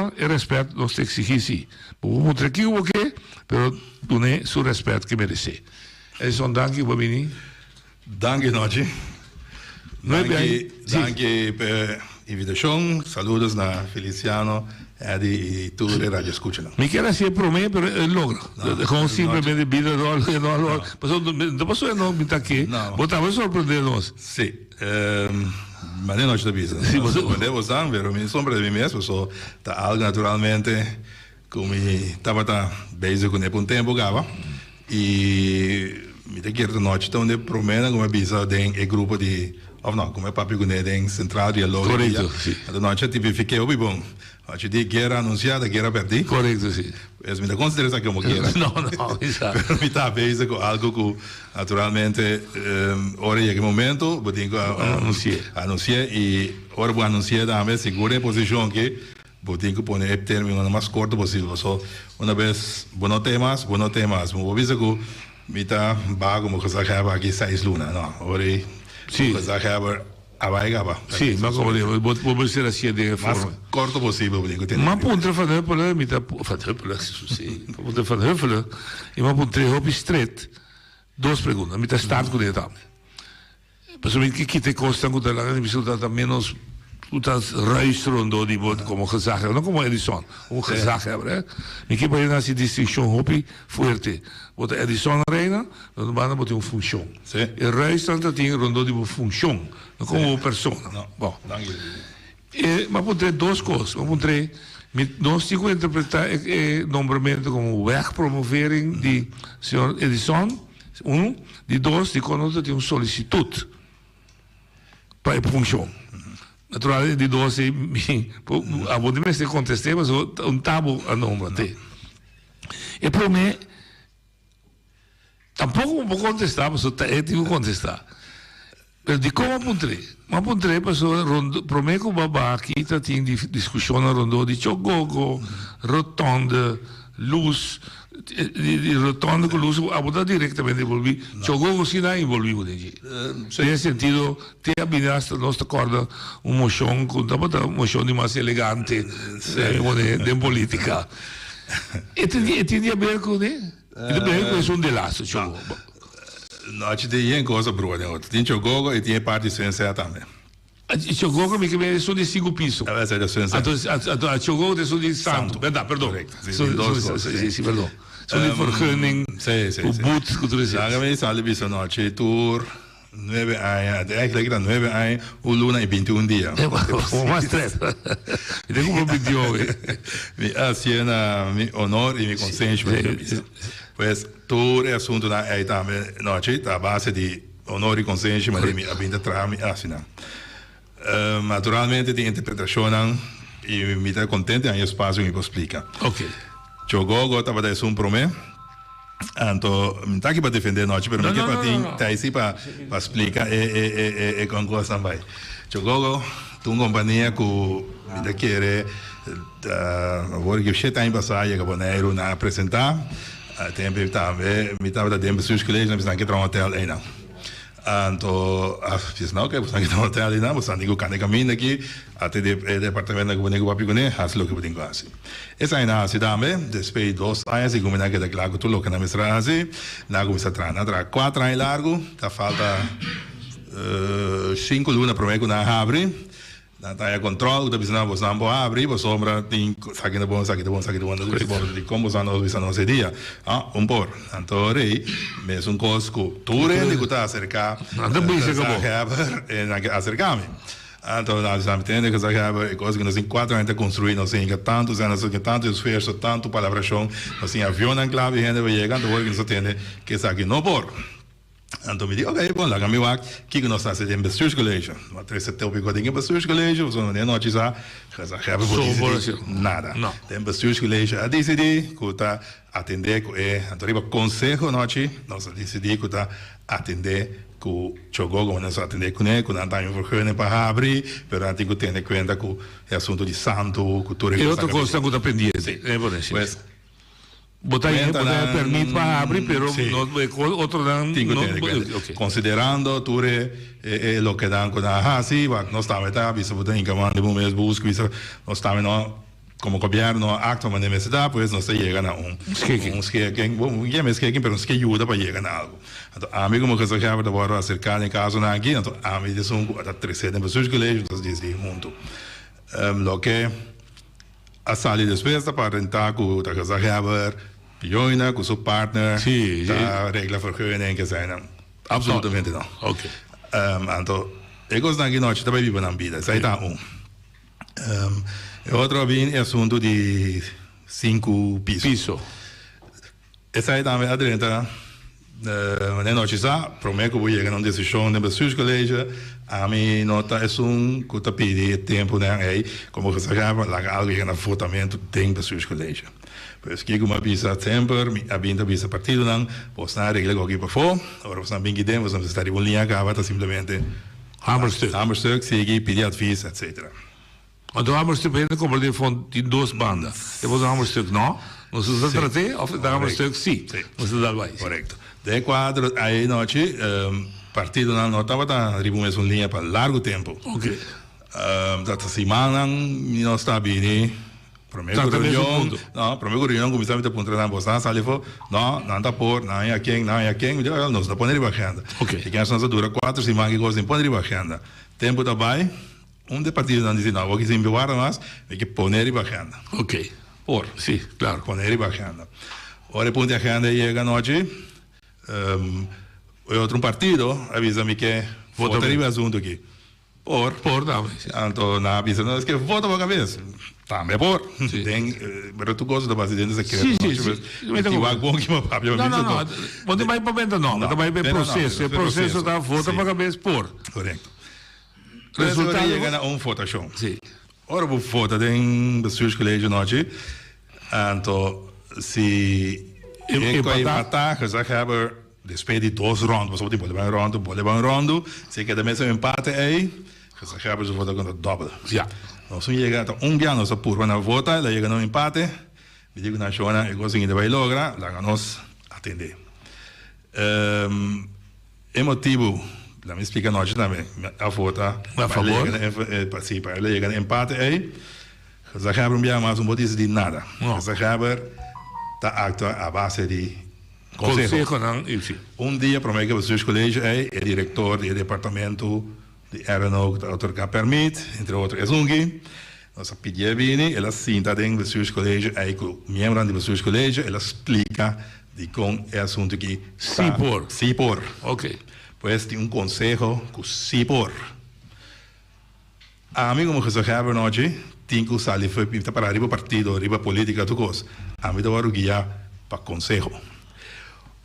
persona e rèspèt nos ta eksigí sí. Bo por puntra kiko bo ke, pero dun'é su rèspèt ku e meresé. Edison, danki ku bo a bini. Danki Nochi. Danki, danki p'e invitashon. Saludos na Feliciano, Eddy i tur e radioescuchanan. Mi kier hasi e prome pero e logra. Gewoon simplemente bida no no a logra. Pasobra no ta pasobra no mi ta ke. Bo tambe sorprende nos. Si. Mane Nochi ta bisa. Si bo sorprende bosan pero mi sorprende mi mes pasobra ta algo naturalmente Ku mi tabata bezig kuné pa un tempu kaba i mi ta kere ta nochi ta un di e proménan ku mi a bisa den e grupo di òf no ku mi a papia kuné den Sentral Dialog e dia. Korekto, si. Anto nochi a tipifiké hopi bon. Nochi di guera anunsiá ta guera pèrdí. Korekto, si. Pues mi ta konsiderá esaki komo guera. No, no, mi sa. Pero mi ta bezig ku algu ku naturalmente ora yega e momento bo tin ku Anunsié. Anunsié i ora bo anunsié tambe sigur den e posishon aki Bo tin ku pone e términonan mas korto posibel, paso una bes bo no te mas, bo no te mas. Bo por bisa ku mi ta baha komo gezaghebber aki seis luna, no, ora ei Sí. gezaghebber a bai kaba. Sí, mi a komprende. Bo bo mester hasié den e Mas forma. korto posibel bo tin ku tene. Mi a puntra Van Huffelen, mi ta Van Huffelen, sí, mi a puntra Van Huffelen i mi a puntr'é hopi stret dos pregunta. Mi ta start kuné tambe. Pasobra mi ke kita e kosnan ku ta laga di bisa ku ta ménos ku ta ruis rondó di bo komo gezaghebber, no komo Edison, komo gezaghebber, eh. Mi ke pa hende hasi distinshon hopi fuerte. Bo ta Edison Reina, na otro banda bo tin un funshon. E ruisnan ta tin rondó di bo funshon, no komo bo persona. Bon. E, mi a puntr'é dos kos. Mi a puntr'é, mi, nos tin ku interpretá e, e nombramentu komo wegpromovering di señor Edison, unu. Di dos, dikon nos ta tin un solisitut pa e funshon. Natural, e di dos ei, mi, abo di mester kontest'é pasobra ta un tabo a nombra te. E promé. Tampoco bo por contesta pasobra ta e tin cu contesta. Pero dicon a puntr'e? Mi a puntr'e pasobra rond prome cu bo a baha aki ta tin discusionnan rondó di chogogo, rotonde, luz, di rotonde cu luz abo ta directamente envolvi, chogogo si nan a envolvi bo den dje. Den e sentido te a bini hasta nos ta corda un mocion cu tabata un mocion di mas elegante den politica. E tin di haber cu ne? E ta bira ku esun delaste Chogogo. Nochi tin yen cosa brua den otro. Tin Chogogo y tin e parti Swensea tambe. Chogogo mi ke mira esun di sinku piso. Esa ta Swensea. Anto anto Chogogo ta esun di Santo. Berdad, perdon. Correcto. Si, tin dos cos. Si, si, perdon. Esun di vergunning, ku boet, ku tur esei. Laga mi sali bisa nochi tur. Nuebe aña, eigenlijk ta nuebe aña, un luna i binti un dia. Mas tres. Mi ta cumpli binti un. Mi a hacié na mi honor i mi consenshi, mi ta bisa. Pues tur e asuntunan ei tambe nochi ta a base di honor i consenshi manera mi a bin ta traha mi haci nan. Naturalmente tin interpretacionnan i mi ta contento di haña espacio mi por splica. Chogogo tabata esun prome. Anto mi ta aki pa defende nochi pero mi ke pa tin Thaisy pa pa splika e e e e e kon kosnan bai. Chogogo ta un kompania ku mi ta kere ta awor ki shete aña pasá yega Boneiru nan a presentá tempu tambe mi tabata den bestuurscollege nan bisa nan ke traha un hotel einan. Anto a bisa nan oke boso nan ke traha un hotel einan boso nan tin ku kanda e kaminda aki ate e departamento ku bo tin ku papia kuné hasi loke bo tin ku hasi. Esaki nan a hasi tambe, despues di dos aña segun mi nan keda kla ku tur loke nan mester a hasi, nan a kuminsá traha. Nan a traha kuater aña largu, ta falta sinku luna promé ku nan a habri. Nan ta haña kòntròl ku ta bisa nan, Boso nan por habri pasobra tin esaki ta bon, esaki ta bon, esaki ta bon. Nan ta bisa, Bon, dikon boso nan no bisa nos e dia? Ah, un por. Anto rei, mesun kos ku tur hende ku ta aserká, Nan ta bisa ku bo. Nan ke aserká mi. Anto nan bisa mi tende gezaghebber e kos ku nos tin kuater aña ta konstruí, nos a hinka tantu sèn, nos a hinka tantu esfuerso, tantu palabrashon, nos tin avionnan kla pa e hende pa yega, anto ora ku nos a tende ku esaki no por. Anto mi di, ok, bon, laga mi wak kiko nos ta hasi den bestuurscollege. Mi a trese topiko den e bestuurscollege, pasobra den e nochi sa gezaghebber por disidí nada. Den bestuurscollege a disidí ku ta atendé ku e, anto riba konseho nochi nos a disidí ku ta atendé Ku Chogogo nan sa atendé kuné, ku nan ta haña un vergunning pa habri, pero nan tin ku tene kuenta ku e asuntu di santu, ku tur e kosnan. E otro kosnan ku ta pendiente. Si. Pues. Bo ta haña, bo ta haña permit pa habri, pero no e otronan Tin ku tene kuenta. Konsiderando tur e e lokenan ku nan a hasi, wak nos tambe ta bisa bo ta hinka man den bo mes buska, bisa nos tambe no. Komo gobièrnu no a aktua manera mester ta, pues nos ta yega na un Schikking. un schikking, bo un yama e schikking, pero nos ke yuda pa yega na algu. Anto ami komo gezaghebber ta wòrdu aserká den e kasonan aki, anto ami ta esun ku a ta tresé den bestuurscollege, nos a disidí huntu. Loke a sali despues ta aparentá ku ta gezaghebber Joina ku su partner ta regla vergunning eseinan. Absolutamente no. Anto e kosnan aki nochi ta bai biba nan bida, esei ta un. E otro a bin e asuntu di sinku piso. Piso. Esei tambe a drenta e nochi sa, prome ku bo yega na un desishon den bestuurscollege, ami no ta esun ku ta pidi e tempunan ei komo gezaghebber laga algu yega na votamentu den bestuurscollege. Pues kiko mi a bisa semper, mi a bin ta bisa partidonan, bosnan a regla koki pafó, ora bosnan bin ki den bosnan mester sta riba un liña kaba ta simplemente Hamerstuk. Hamerstuk, sigui, pidi advies, etc. Anto hamerstuk pa hende komprendé fon tin dos banda. E por ta hamerstuk no, nos ta trat'é, òf e ta hamerstuk sí, nos ta dal bai. Korekto. Den e kuadro ei nochi, partidonan no tabata riba un mesun liña pa largu tempu. Oke. Ta simannan nos ta bini. Prome ku reunion, no, prome ku reunion kuminsá mi ta puntra nan, bos nan a sali afó? No, nan ta por, nan a ken, nan a ken, mi di, òel, nos ta pone riba agenda. Ok. I ken nos a dura kuater siman ki kos sin pone riba agenda. Tempu ta bai, un di e partidonan di si, no, awor ki sin mi warda mas, mi ke pone riba agenda. Ok. Por. Si, klaro. Pone riba agenda. Ora e punto di agenda yega anochi, e otro un partido a bisa mi ke vota riba e asuntu aki. Por. Por tambe, si. Anto nan a bisa, no, es ke vota bo kabes. Tambe por. Si. Den, pero tur kos ta basa den sekreto. Si, si, si. Mi ta wak bon ki bo papia pa bisa. No, no, no. Bo ta bai pa benta no. Bo ta bai pa e proseso. E proseso ta vota pa kabes por. Korekto. Resultado. Ora yega na un votashon. Si. Ora bo vota den bestuurscollege anochi, anto si e empatá, gezaghebber Despues di dos ròndu, pasobra bo tin bole ban ròndu, bole ban ròndu, si e keda mes un empate ei, gezaghebber su vota konta dòbel. Ya. Nos un yega ta un bia nos a purba na vota, el a yega na un empate, mi di ku nan shona e kos siguiente bai logra, laga nos atendé. E motibu, laga mi splika anochi tambe, mi a vota A pa el a favor? yega na si, pa el a yega na empate ei, gezaghebber un bia mas no por disidí nada. No. Gezaghebber ta aktua a base di. Conseho. Consehonan y si. Un dia prome cu bestuurscollege ey, e director di e departamento di RNO cu ta otorga permit, entre otro esunki, nos a pidié bini, el a sinta den bestuurscollege ey cu miembronan di bestuurscollege, el a splica dicon e asunto aki Si por. Si por. Ok. Pues tin un conseho cu si por. Ami komo gezaghebber nochi tin ku sali for mi ta para riba partido, riba politika tur kos. Ami ta wòrdu guiá pa konseho.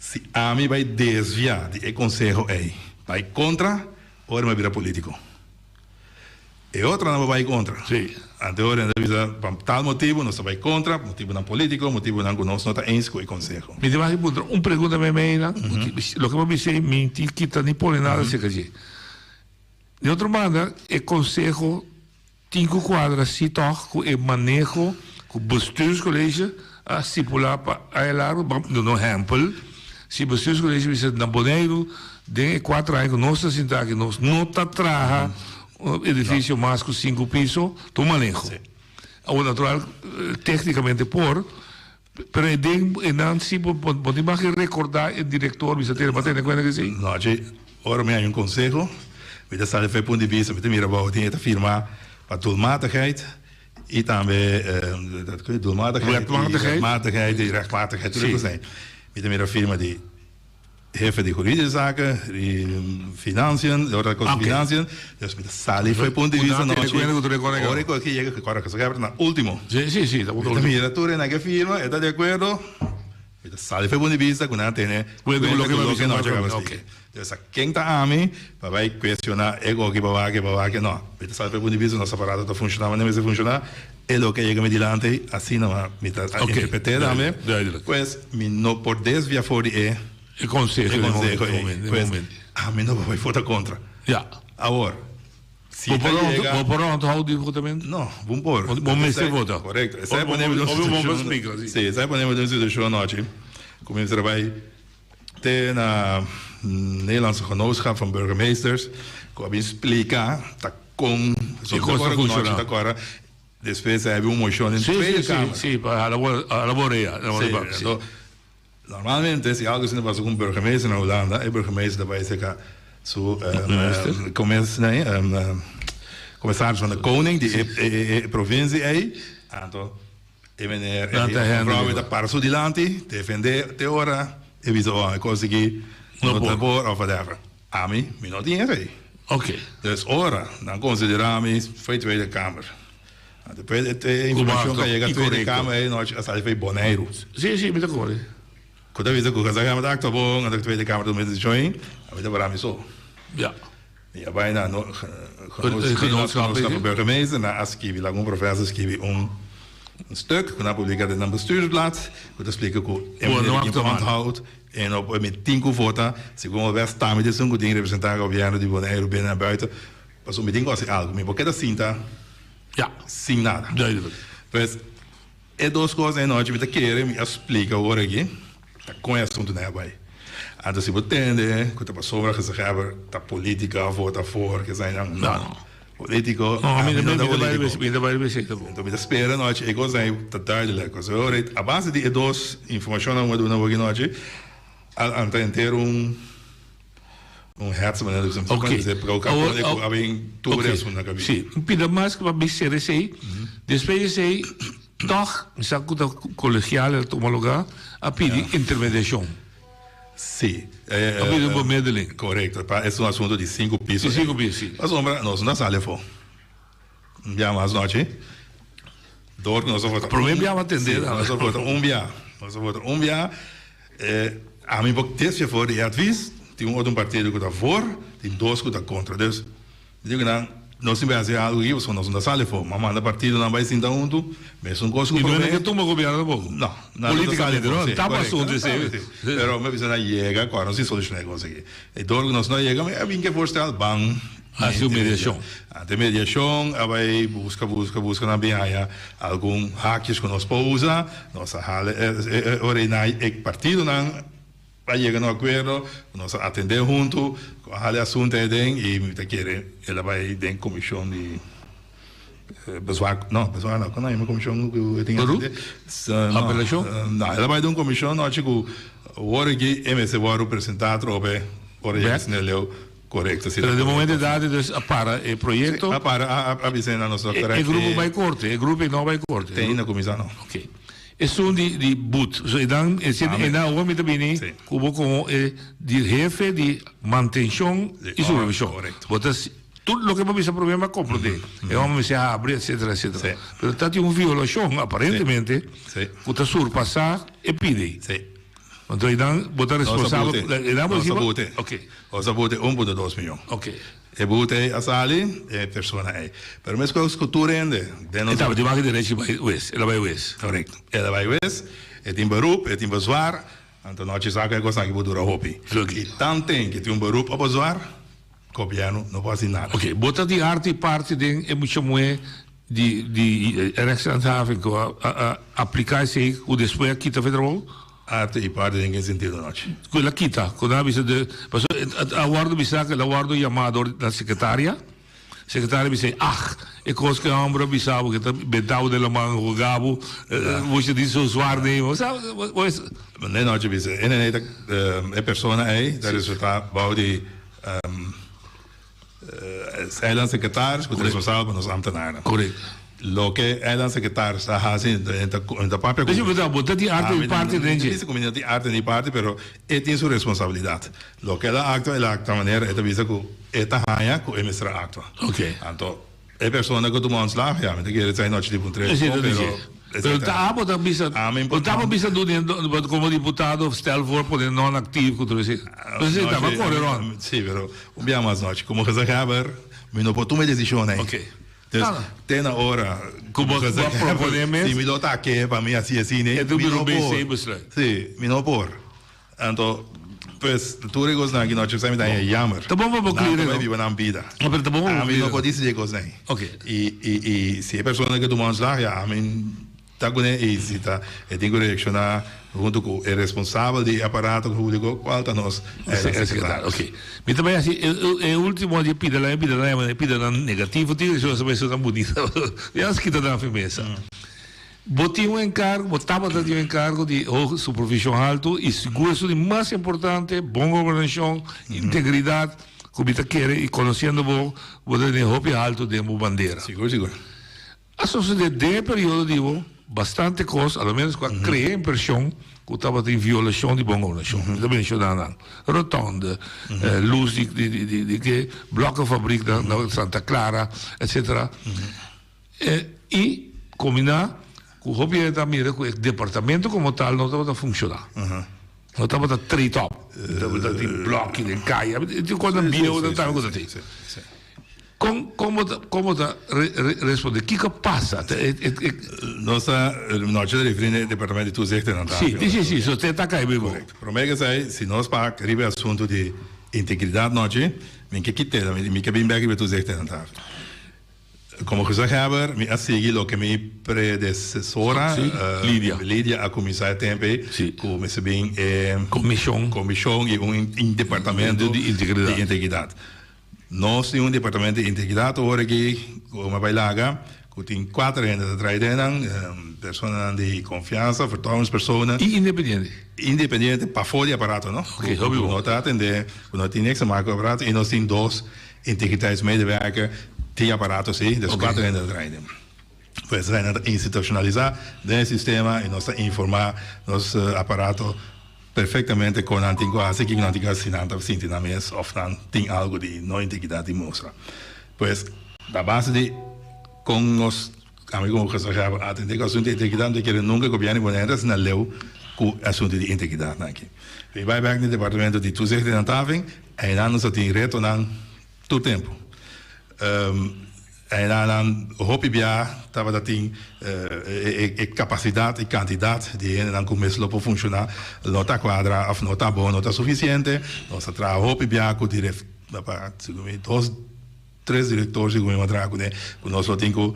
Si ami bai desviá di e konseho ei bai kontra, ora mi a bira politiko. E otronan por bai kontra. Sí. Ante ora nan ta bisa pa tal motibu nos ta bai kontra, motibunan politiko, motibunan ku nos no ta eens ku e konseho. Mi ta wak puntra un pregunta meimei nan, loke bo bisa ei mi tin kita ni pone nada aserka dje. Di otro banda, e konseho tin ku kuadra si tòg ku e maneho ku Bestuurscollege a stipulá pa aña largu. Ban duna un ehèmpel, si Bestuurscollege bisa na Boneiru den e kuater aña ku nos ta sinta aki nos no ta traha un edifisio mas ku sinku piso, ta un maneho. Awor natural téknikamente por. Pero e den e nan si bo bo tin mag recorda e director bisa tene pa tene cuenta cu esey? No, dje, ora mi haña un conseho, mi ta sali for e punt di bista, mi ta mira abou tin e ta firma pa doelmatigheid y tambe doelmatigheid y rechtmatigheid y rechtmatigheid tur e cosnan. Mi ta mira firma di Hefe di juridische zaken, di financiën, de ora cosa financiën. Dus mi ta sali for e punto di vista nochi. Ora cu aki yega, ora cu sa na ultimo. Si, si, si. Mi ta mira tur esnan ke firma, e ta di acuerdo. Mi ta sali for e punto di vista cu nan a tene cuenta cu loke nochi a caba splica. Dus a ken ta ami pa bay cuestiona e goki pa wak, pa wak, no. Mi ta sali for e punto di vista nos aparato ta funciona manera mester funciona. E loke a yega mi dilanti, asina mi ta interpreté tambe. Pues mi no por desvia for di e E conseho e conseho ei. Pues ami no por bai vota contra. Ya. Awor, si ta yega. Bo por onthoud di votamento? No, bo por. Bo mester vota. Correcto. Esei pone mi den un situacion. Si, esei pone mi den un situacion anochi cu mi mester bai te na Nederlandse Genootschap van Burgemeesters cu a bin splica ta con. E cos ta funciona. Ta cora. Despues a habi un mocion den Tweede Kamer. Si, si, pa hala borea. Si, anto normalmente si algo asina pasa ku un burgemeester na Hulanda, e burgemeester ta bai serka su commissaris van de koning di e provincie ei, anto e meneer ei of mevrouw ei ta para su dilanti, defende te ora e bisa oh e kos aki no ta por of whatever. Ami, mi no tin esei. Oké. Dus ora nan konsiderá mi fo'i Tweede Kamer. Despues e informashon ku a yega Tweede Kamer ei nochi a sali fo'i Boneiru. Sí, sí, mi ta kore. Ku ta bisa ku Gezaghebber ta aktua bon, anto Tweede Kamer ta tuma e desishon ei, ami ta para mi so. Ja. Mi a bai na Genootschap Burgemeester, nan a skibi, laga un professor skibi un stuk ku nan a publiká den nan bestuursblad ku ta splika ku e manera di onthoud en op mi tin ku vota segun bo bes tambe ta esun ku tin representá gobièrnu di Boneiru binnen en buiten pasobra mi tin ku hasi algu mi por keda sinta sin nada. Pues E dos kos ei nochi mi ta kere mi a splika awor aki ta kon e asuntunan a bai. Anto si bo tende ku ta pasobra gezaghebber ta politika of vota for kesainan, no. Politiko, ami no ta politiko. Anto mi ta spera nochi e kos ei ta duidelijk. Pasobra awor a base di e dos informashonnan ku mi a duna awor aki nochi a anta henter un. Un hetze manera di Ok. Awor, Awor, ok. Si, un pida mas ku pa bisa esei. Despues di esei, tòg, mi sa ku ta kolegial el tuma lugá, a pidi intermediashon. Si. A pidi un bemiddeling. Korekto. Pa es un asuntu di sinku piso. Di sinku piso, si. Pasobra nos no a sali afó. Un bia mas nochi. Dor ku nos a vota. Promé bia bo a tende. Si, nos a vota un bia. Nos a vota un bia. Ami por desvia for di e advis, tin un otro partido ku ta voor, tin dos ku ta kontra. Dus, mi di ku nan, nos tin bai hasi algu aki pasobra nos no ta sali afó. M'a manda partidonan bai sinta huntu, mesun kos ku I no promé. ke tumba gobièrnu tampoco? No, nan no ta sali Polítikamente, afó, no? si, Tapa korekto. asuntu esei. Pero mi a bisa nan yega kòrda nos tin solushoná e kos aki. E dor ku nos no a yega, mi a bin ke voorstel, ban. Hasi un mediashon. Ante mediashon a bai buska, buska, buska nan bin haña algun hakjes ku nos por usa. Nos a hala e ora ei nan e partidonan a yega na un akuerdo, nos a atendé huntu, a hala e asuntu ei aden i mi ta kere el a bai den komishon di bezwaar, no, bezwaar no, kon nan yama e komishon ku e tin atendé? Apelashon? No, el a bai den un komishon nochi ku awor aki e mester wòrdu presentá atrobe ora yega esei leu. Korekto, si. Pero den momento dado dus a para e proyekto. Si, a para, a a bisa na nos dokter. E grupo bai korte, e grupo no bai korte. Te ainda kuminsá no. Ok. Esun di di but. So e dan e sien e nan awor mi ta bini ku bo komo e di hefe di mantenshon i supervishon. Korekto. Bo ta tur loke bo bisa promé mi a komprondé. E homber mester habri etsetera etsetera. Pero ta tin un violashon aparentemente ku ta surpasá e pidi. Si. Anto einan bo ta responsabel. Nos a Einan bo bote. Ok. Nos a bote 1.2 miyon. Ok. E bote ei a sali e persona ei. Pero meskos ku tur hende den nos. E tabata tin derecho di bai wes. El a bai wes. Korekto. El a bai wes. E tin beroep, e tin bezwaar. Anto nochi sa ku e kosnan aki por dura hopi. Oké. I tanten ku tin un beroep òf bezwaar, gobièrnu no por hasi nada. Ok. Bo ta di arte i parti den e mucha muhé di di rechtshandhaving ku a a apliká esei ku despues a kita for e trabou? Arte i parti den ken sentido nochi? Ku el a kita, ku nan a bisa de, pasobra a wòrdu bisá ku el a wòrdu yamá dor na sekretaria, sekretaria a bis'é, ach, e kos ku e hòmber a bisa bo, ku e ta benta bo den laman, hoga bo, bo shi di so zwaar nemen, osea, bo es. Ne nochi bisa, e nene ta, e persona ei ta resultá bou di Eilandssecretaris ku ta responsabel pa nos ambtenarnan. Korekto. Loke eilandssecretaris ta hasi, e ta e ta papia ku. Deci bo ta bo ta tin arte di parti den dje. Mi ta bisa ku mi no tin arte ni parti, pero e tin su responsabilidat. Loke el a aktua, el a aktua manera e ta bisa ku e ta haña ku e mester a aktua. Oké. Anto e persona ku tuma ontslag, ya mi ta kere esei nochi tipo un tres Esei ta dje. Pero ta abo ta bisa, bo ta abo bisa duna como diputado stel voor pone non actief cu tur esei. Entonces e taba core rond. Si, pero un bia mas nochi como gezaghebber mi no por tuma e decision ei. Ok. Dus te na ora cu bo a propone mes. Si mi lo ta ke pa mi haci asina ei, mi no por. Si, mi no por. Anto, pues, tur e cosnan aki nochi mi ta haña jammer. Ta bon pa bo clear, no? Nan ta bai biba nan bida. No, pero ta bon pa bo Ami no por dicidi e cosnan ei. Ok. I, i, i si e persona ke tuma ontslag, ya, ami. Ta kuné i si ta e tin ku reakshoná huntu ku e responsabel di e aparato públiko kual ta nos sekretario. Oke. Mi ta bai hasi e último di e pidanan e pidanan e pidanan negativo tin esei ta bai ser tan bunita. Mi a kita nan afe mesa. Bo tin un enkargo, bo tabata tin un enkargo di hoge supervishon haltu i sigur esun di mas importante, bon gobernashon, integridat ku mi ta kere i konosiendo bo, bo ta tene hopi haltu den bo bandera. Sigur sigur. A sosodé den e periodo di bo bastante kos, a lo menos ku a krea impreshon ku tabatin violashon di bon gobernashon. Mi ta menshoná nan, rotonde, lus di di di ke blokkenfabriek na na Santa Clara, etsetera. I kombiná ku hopi hende ta mira ku e departamento komo tal no tabata funshoná. No tabata treed op, tabata tin blòki den kaya, tin kosnan bieu nan tambe ku ta tin. Kon kon bo ta kon bo ta responde kiko a pasa ta e e. Nos ta nochi ta referi na e departamento di toezicht en handhaving. Si si si so te ta kai bibo. Correcto. Prome ke esei si nos pak riba e asuntu di integridad nochi mi ke kite mi ke bin bek riba e toezicht en handhaving. Komo gezaghebber mi a sigui loke mi predesesora Lydia Lydia a kuminsá e tempu ei ku mester bin e komishon komishon i un departamento di integridat. Di integridat. Nos tin un departamento di integridat awor aki ku mi a bai laga ku tin kuater hende ta traha den nan, personanan di konfiansa, vertrouwenspersonen. I independiente. Independiente pafó di aparato no. Oké, hopi bon. Ku no ta atendé, ku no tin niks te maka ku aparato i nos tin dos Integriteitsmedewerker tin aparato si, dus kuater hende ta traha den. Pues esei ta institucionalisa den e sistema y nos ta informa nos aparato perfectamente con nan tin cu haci, kico nan tin cu haci si nan ta sinti nan mes of nan tin algo di no integridad di mustra. Pues a base di con nos ami como gezaghebber atende cu asunto di integridad no ta kere nunca gobierno di Bonaire ta asina leu cu asunto di integridad nan aki. Mi bay bek na e departamento di toezicht en handhaving. Einan nos a tin retonan tur tempu. Einan nan hopi bia tabata tin e kapasidat i kantidat di hendenan ku mes lo por funshoná no ta kuadra òf no ta bon, no ta sufisiente. Nos a traha hopi bia ku segun mi dos, tres direktor segun mi a traha kuné ku nos lo tin ku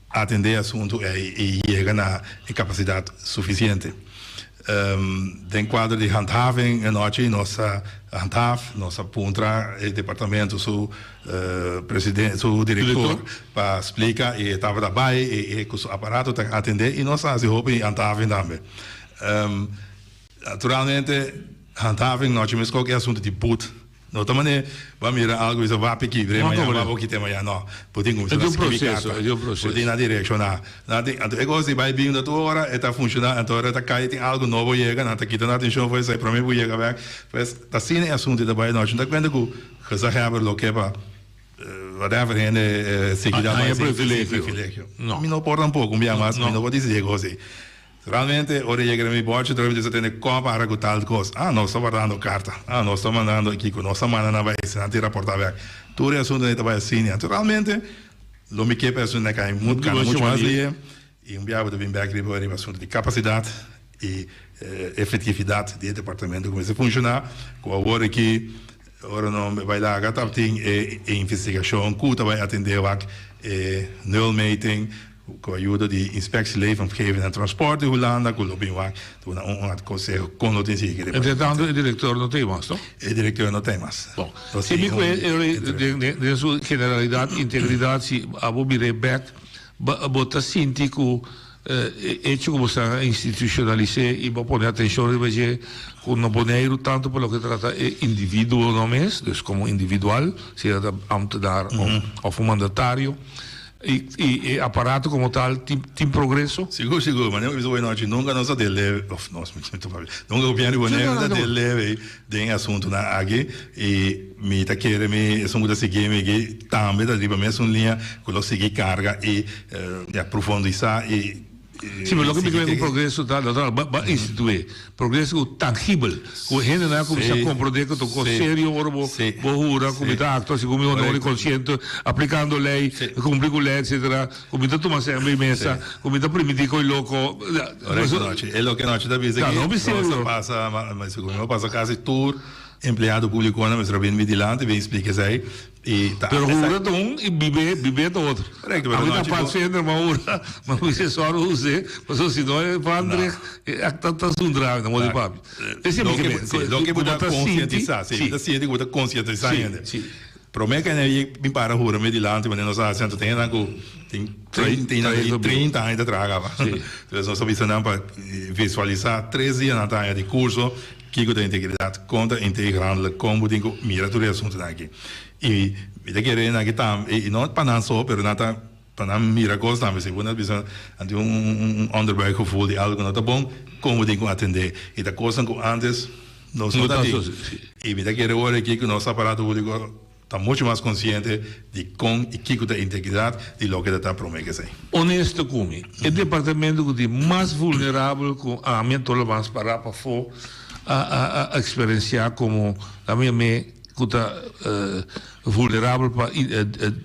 atendé e asuntu ei i yega na e kapasidat sufisiente. Den kuadro di handhaving anochi nos a handhaaf, nos a puntra e departamento su presidente, su direktor pa splika i e tabata bai i e ku su aparato ta atendé i nos a hasi hopi handhaving tambe. Naturalmente handhaving nochi meskos ku e asuntu di but. No ta manera bo a mira algo y bisa wapi kibre mañana wapi bo kite mañana no bo tin cuminsa na scribi carta bo tin na direcciona nan tin anto e cos di bay bin tur ora e ta funciona anto ora e ta cay tin algo nobo yega nan ta kita nan atencion for esey prome bo yega bek pues ta asina e asunto ta bay nochi no ta cuenta cu gezaghebber lo ke pa whatever hende sigui ta bay sin privilegio mi no por tampoco un bia mas mi no por dicidi e cos ey. Realmente, ora e yega den mi bòrchi, trobe mi ta tende kon a para ku tal kos. Ah, nos ta wardando karta. Ah, nos ta mandando kiko. Nos ta manda nan bai si nan tin raportá bèk. Tur e asuntunan ei ta bai asina. Anto realmente, lo mi ke pa e asuntunan kai mut kana muchu mas lie i un biaha bo ta bin bèk riba riba asuntu di kapasidat i efektividat di e departamento ku mester funshoná ku awor aki ora no bai laga tabatin e investigashon ku ta bai atendé wak e nulmeting. Ku ayuda di Inspectie Leefomgeving en Transport di Hulanda ku lo bin wak duna un konseho kon lo tin sigui. Entre tanto e direktor no ta ei mas, no? E direktor no ta ei mas. Bon, si mi ku e den su generalidat, integridat, si abo mir'é bèk, bo ta sinti ku e echo ku bo sta institushonalis'é i bo a pone atenshon riba dje ku na Boneiru tantu pa loke trata e individuonan mes, dus komo individual, sea ta ambtenaar òf un mandatario. I e aparato como tal tin progreso? Sigur, sigur. Manera mi bisa bo anochi, nunca nos a delewe, of nos, mi ta papia, nunca gobierno di Bonaire ta delewe den e asuntunan aki. I mi ta kere mi esun ku ta sigui mi aki tambe ta riba mesun liña ku lo sigui karga i ya profundisa i. Sí, pero loke mi kere ku progreso ta, natural, ba ba instituí progreso ku tangibel, ku hendenan a kuminsá komprondé ku ta un kos serio ora bo bo hura ku mi ta aktua segun mi honor i konsiente, aplikando lei, kumpli ku lei, etsetera, ku mi ta tuma sèmbe i mesa, ku mi ta primintí koi loko. Korekto, Nochi. E loke Nochi ta bisa aki, nos a pasa, segun mi a pasa kasi tur. Empleado públiconan mester a bini mi dilanti bin splika esei i ta Pero hura ta un i bib'é bib'é ta otro. Korekto, pero Ami ta nochi bo. padvinder ma hura, ma mi se sòru us'é, pasobra si no e Vandreg e a ta ta zundra mi na modo di papia. Esei mi ke Loke men, si, loke ku bo bo ta ta sinti, konsientisá, si, bo ta si. sinti ku bo ta konsientisá Si, hende. si. Promé ku e bin para hura mi dilanti manera nos a hasi anto tin hendenan ku tin 30 aña ta traha kaba. Entonces nos a bisa nan pa visualisá tres dia nan ta haña di kurso kiko ta integridat, kon ta integer handelen, kon bo tin ku mira tur e asuntunan aki. I mi ta kere nan aki tambe, i no pa nan so pero nan ta pa nan mira kos tambe. Si bo na bisa nan tin un onderbuikgevoel di algu ku no ta bon, kon bo tin ku atendé. I ta kosnan ku antes. Nos no ta tin. I mi ta kere ora aki ku nos aparato públiko ta muchu mas konsiente di kon i kiko ta integridat di loke ta ta promé ku esei. Honesto ku mi, e departamento ku tin mas vulnerabel ku ami a tola mas pará pafó a a eksperensiá komo ami a me ku ta vulnerabel pa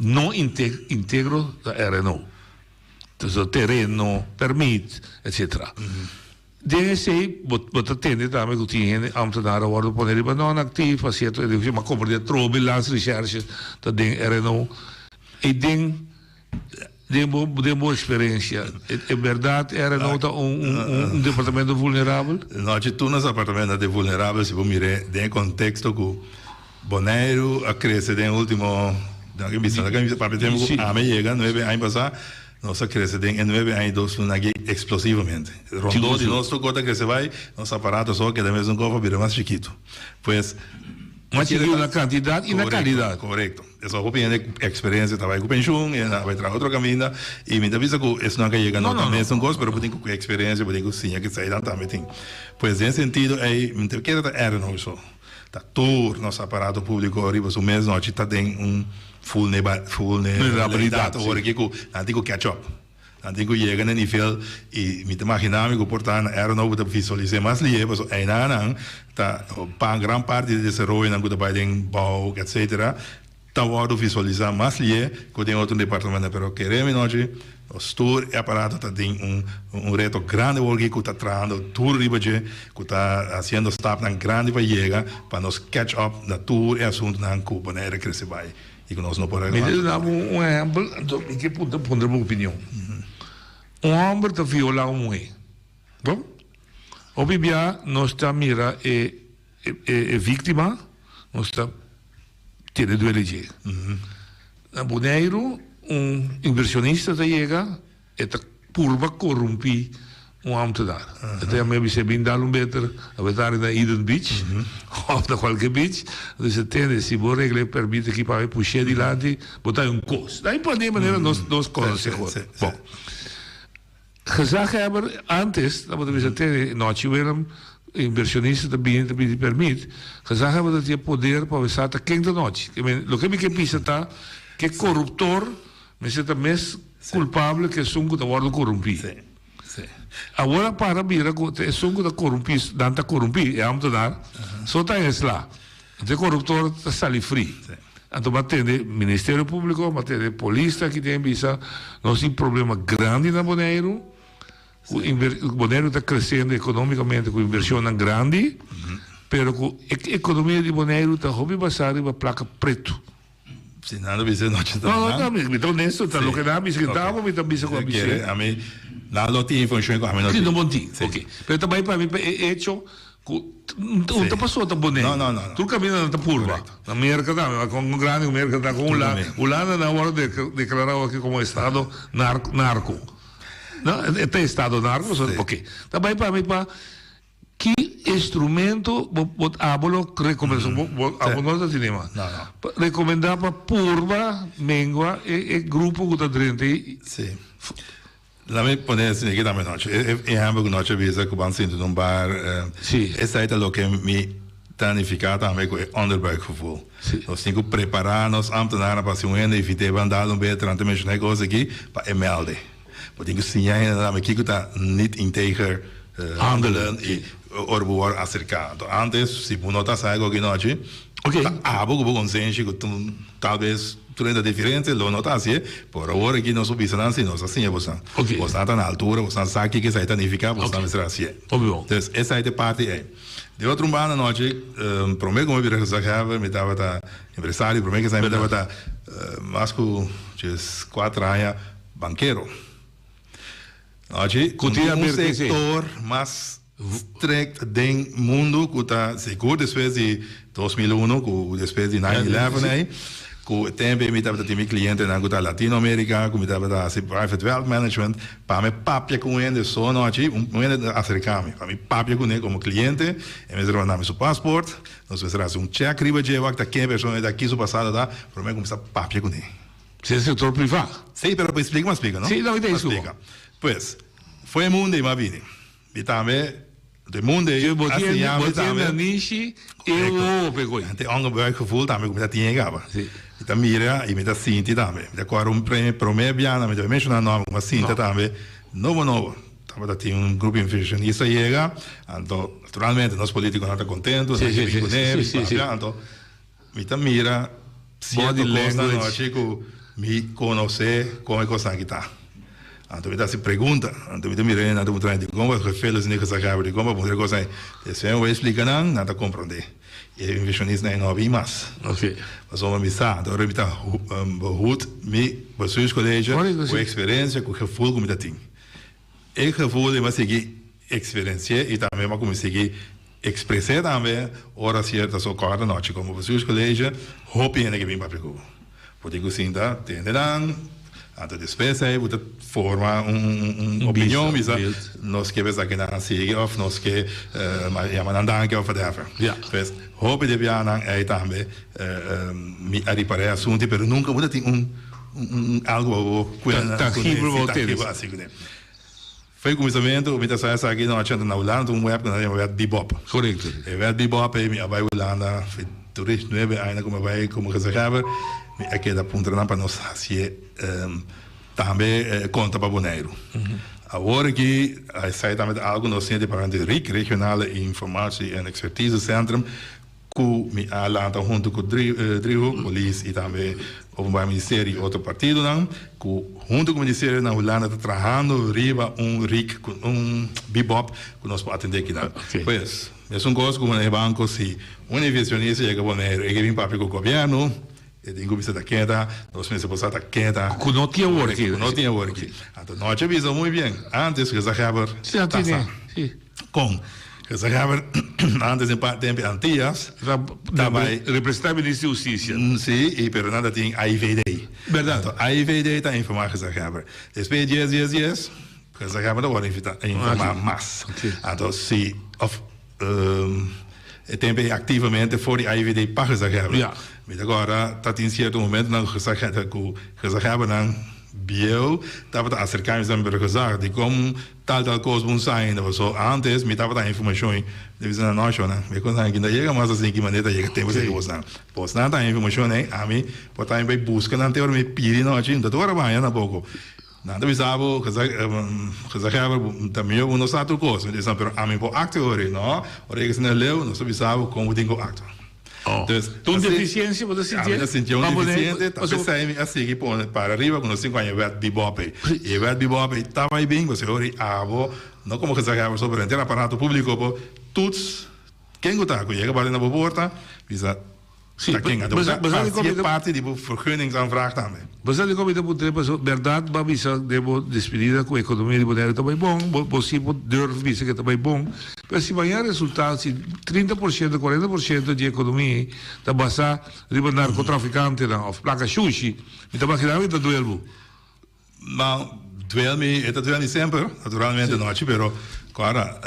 no integro ta RNO. Tereno, pèrmit, etsetera. Den esei bo bo ta tende tambe ku tin hende ambtenaar a wòrdu pone riba non aktif pa sierto edifisio, ma komprendé atrobe Landsrecherche ta den RNO. I den den bo den bo eksperensia e bèrdat RNO ta un un un departamento vulnerabel? Nochi tur nos apartamento ta vulnerabel si bo mir'é den e konteksto ku Boneiru a krese den ultimo, bisa papia tempu ku ami yega nuebe aña pasá. Nos a crece den e nuebe aña y dos luna aki explosivamente. Rondó di nos tur cos ta crece bay, nos aparato so a keda mesun cos pa bira mas chikito. Pues, Mas chikito na cantidad y na calidad. Corecto. Eso hopi hende cu experiencia ta bay cu pensioen, y nan a bay traha otro caminda. Y mi ta bisa cu esnan cu a yega no ta mesun cos, pero bo tin cu experiencia, bo tin cu siña cu eseinan tambe tin. Pues den sentido ey, mi ta kere ta erg nos so. Ta tur nos aparato publico riba su mes nochi ta den un vulnerabilidad awor aki cu nan tin cu catch up. Nan tin cu yega na e nivel y mi ta imagina mi cu por ta na era nobo ta visualise mas lihe pasobra einanan ta pa gran parti di desaroyonan cu ta bay den bouw etcetera ta wordo visualisa mas lihe cu den otro departamento pero kere mi nochi nos tur e aparato ta den un un reto grandi awor aki cu ta trahando duro riba dje cu ta haciendo stapnan grandi pa yega pa nos catch up na tur e asuntonan cu Bonaire a crece bay y cu nos no por Mi ta duna bo un ehempel anto mi ke puntra puntra bo opinion un homber ta viola un muhe bon hopi bia nos ta mira e e victima nos ta Tene duele dje. Na Boneiru un inversionista ta yega, e ta purba korumpí un ámtenar. E ta yama e bis'é bin dal un beter, a bo ta na Eden Beach òf na kualke beach. A bisa, tende, si bo regla e pèrmit aki pa mi push'é dilanti, bo ta un kos. Na e manera nos nos konosé kos. Bon. Gezaghebber antes tabata bisa tene nochi Willem inversionista ta bini ta pidi permit, gezaghebber ta tin e poder pa wesa ta ken ta nochi. Loke mi ke bisa ta ke koruptor mester ta mes kulpabel ke esun ku ta wòrdu korumpí. Awor a para bira ku ta esun ku ta korumpí nan ta korumpí e ambtenaar so ta esla. Anto e koruptor ta sali fri. Anto bo a tende Ministerio Públiko, bo a tende polis ta aki den bisa nos tin problema grandi na Boneiru, ku Boneiru ta kresiendo ekonómikamente ku invershonnan grandi, pero ku e ekonomia di Boneiru ta hopi basá riba plaka pretu. Si nan lo bisa nochi ta No, no, mi ta honesto, ta loke nan a bisa, ki ta abo mi ta bisa ku a bis'é. Ami, nan lo tin informashon ku ami no tin. No bon tin, ok. Pero ta bai pa mi pa e echo ku un ta pasó ta Boneiru. No, no, no. Tur kaminda nan ta purba. Na Merka tambe, kon grandi ku Merka ta, kon Hulanda nan a wòrdu deklará aki komo estado narko. No, e ta estado narko, ok. Ta bai pa mi pa. Ki instrumento bo bo abo lo recomenda bo bo abo no ta tene mas No, no. pa recomenda pa purba mengua e e grupo cu ta drenta y Sí. Lami pone asina aki tambe nochi. E e ehempel cu nochi a bisa cu ban sinti na un bar Sí. esai ta loke mi ta nifica tambe cu e onderbuikgevoel. Sí. Nos tin cu prepara nos ambtenaren pa si un hende evite ban dal un beter nan ta menciona e cos aki pa e melde. Bo tin ku siña hende tambe kiko ta niet integer handelen i ora bo wòrdu aserká. Anto antes si bo no ta sa e koki nochi, ta abo ku bo konsenshi ku tal bes tur hende ta diferente lo no ta hasié, pero awor aki nos por bisa nan si nos a siña boso. Boso ta na altura, boso sa kiko esei ta nifiká, boso mester hasié. Entonces esei ta e parti ei. Di otro un banda anochi, prome ku mi bira gezaghebber mi tabata empresario, prome ku esei mi tabata mas ku djes kuater aña bankero. Anochi, Ku tin un haber ku esei? sektor mas strikt den mundu ku ta sigur despues di 2001 ku despues di nine eleven ei ku e tempu ei mi tabata tin mi klientenan ku ta Latino Amerika ku mi tabata hasi private wealth management pa mi papia ku un hende so anochi un hende ta aserka mi pa mi papia kuné komo kliente e mester manda mi su paspoort nos mester hasi un check riba dje wak ta ken e persona ei ta ki su pasado ta prome mi kuminsá papia kuné. Si e sektor privá. Si pero pa splika mi a splika no? Si no mi ta Mi a splika pues fo'i e mundu ei mi a bini. Mi tambe, de mundu ei a siña mi Bo tambe. tin nanishi i wowo p'e koe. Te onderbuikgevoel tambe ku mi ta tin e kaba. Mi ta mira i mi ta sinti tambe. Mi ta kòrda un promé biaha mi ta menshoná nòmber ku mi a sinta tambe nobo nobo. Tabata tin un grupo invershonista yega, anto naturalmente nos polítikonan ta kontentu, nan ke bin kuné, bin papia, anto Mi ta mira cierto cosnan anochi cu mi conoce con e cosnan aki ta. Anto mi ta haci pregunta. Anto mi ta mira nan ta puntra dicon bo gefe los niggas a gaba, dicon bo puntra e cosnan ei. Despues mi bay explica nan, nan ta comprende. E inversionistnan ei no a bin mas. Pasobra mi sa, anto ora mi ta behoed mi bestuurscollege cu experiencia, cu gevoel cu mi ta tin. E gevoel ei mi a sigui experienci'é i tambe mi a cuminsa sigui expres'é tambe ora cierto so corda nochi como bestuurscollege hopi hende ke bin papia cu bo. Bo tin cu sinta tende nan, anto despues ei bo ta forma un opinion bisa nos ke esaki nan sigui of nos ke yama nan danki of whatever. Pues hopi di biahanan ei tambe mi a ripara e asunto pero nunca bo ta tin un Un algo pa bo cuenta Tangibel bo tene. Foi cuminsamentu mi ta sa esaki na ochenta na Hulanda un web cu nan yama web Bebop. Correcto. E web Bebop ey mi a bay Hulanda foi tres nuebe aña cu mi a bay como gezaghebber mi a keda puntra nan pa nos hacié tambe conta pa Boneiru. Awor aki esey tambe ta algo cu nos tin e departamento di RIC, Regionale Informatie en Expertise Centrum, Ku mi a lanta huntu ku Driehoek, polis i tambe Openbaar Ministerio i otro partidonan, ku huntu ku ministerio na Hulanda ta trahando riba un rik, un bibop ku nos por atendé kinan. Pues, mesun kos ku e banko, si un inversionista yega Boneiru e ke bin papia ku gobièrnu, e tin ku bisa ta keda, nos mester por sa ta keda. Ku no tin awor aki. Ku no tin awor aki. Anto nochi a bisa muy bien, antes gezaghebber ta sa. Kon gezaghebber antes den tempo di Antillas ta bai. Representa minister di Hustisia. Si, i pero nan ta tin AIVD. Berdad. Anto AIVD ta informa gezaghebber. Despues di dies dies dies, gezaghebber ta wòrdu informa mas. Anto si òf e tempo ei aktivamente for di AIVD pa gezaghebber. Mi ta kòrda ta tin sierto momentonan ku gezaghebbernan bieu tabata aserká mi esnan pero gezag dikon Tal tal kos bo sa ainda paso antes mi tabata informashon i mi bisa nan no shona mi kos nan aki no ta yega mas asin ki manera ta yega tempu esaki bosnan bosnan ta informashon ei ami por ta mi bai buska nan te ora mi pidi nochi no ta tur ora baña tampoco nan ta bisa bo gezaghebber ta mihor bo no sa tur kos mi ta bisa pero ami por actua ora no ora yega asina leu nos ta bisa bo kon bo tin ku actua. Dus, Un deficiencia bo ta sinti? Mi ta sinti un deficiente, ta pesey mi a sigui pone para riba cu nos tin cu aña wet bebop ey. Y e wet bebop ey ta bay bin, pasobra ora abo, no como gezaghebber so, pero henter aparato publico bo toets ken cu ta cu yega bati na bo porta, bisa ta ken. Anto bo ta haci parti di bo vergunningsaanvraag tambe. Bo sa dikon mi ta puntra e pasobra bèrdat bo a bisa den bo despedida ku ekonomia di Boneiru ta bai bon, bo bo si por durf bisa ku e ta bai bon, pero si mañana resultá si 30% 40% di ekonomia ei ta basá riba narkotrafikantenan òf plaka shushi, mi ta maginá mi ta duel bo. Ma duel mi, e ta duel mi semper, naturalmente nochi, pero kòrda,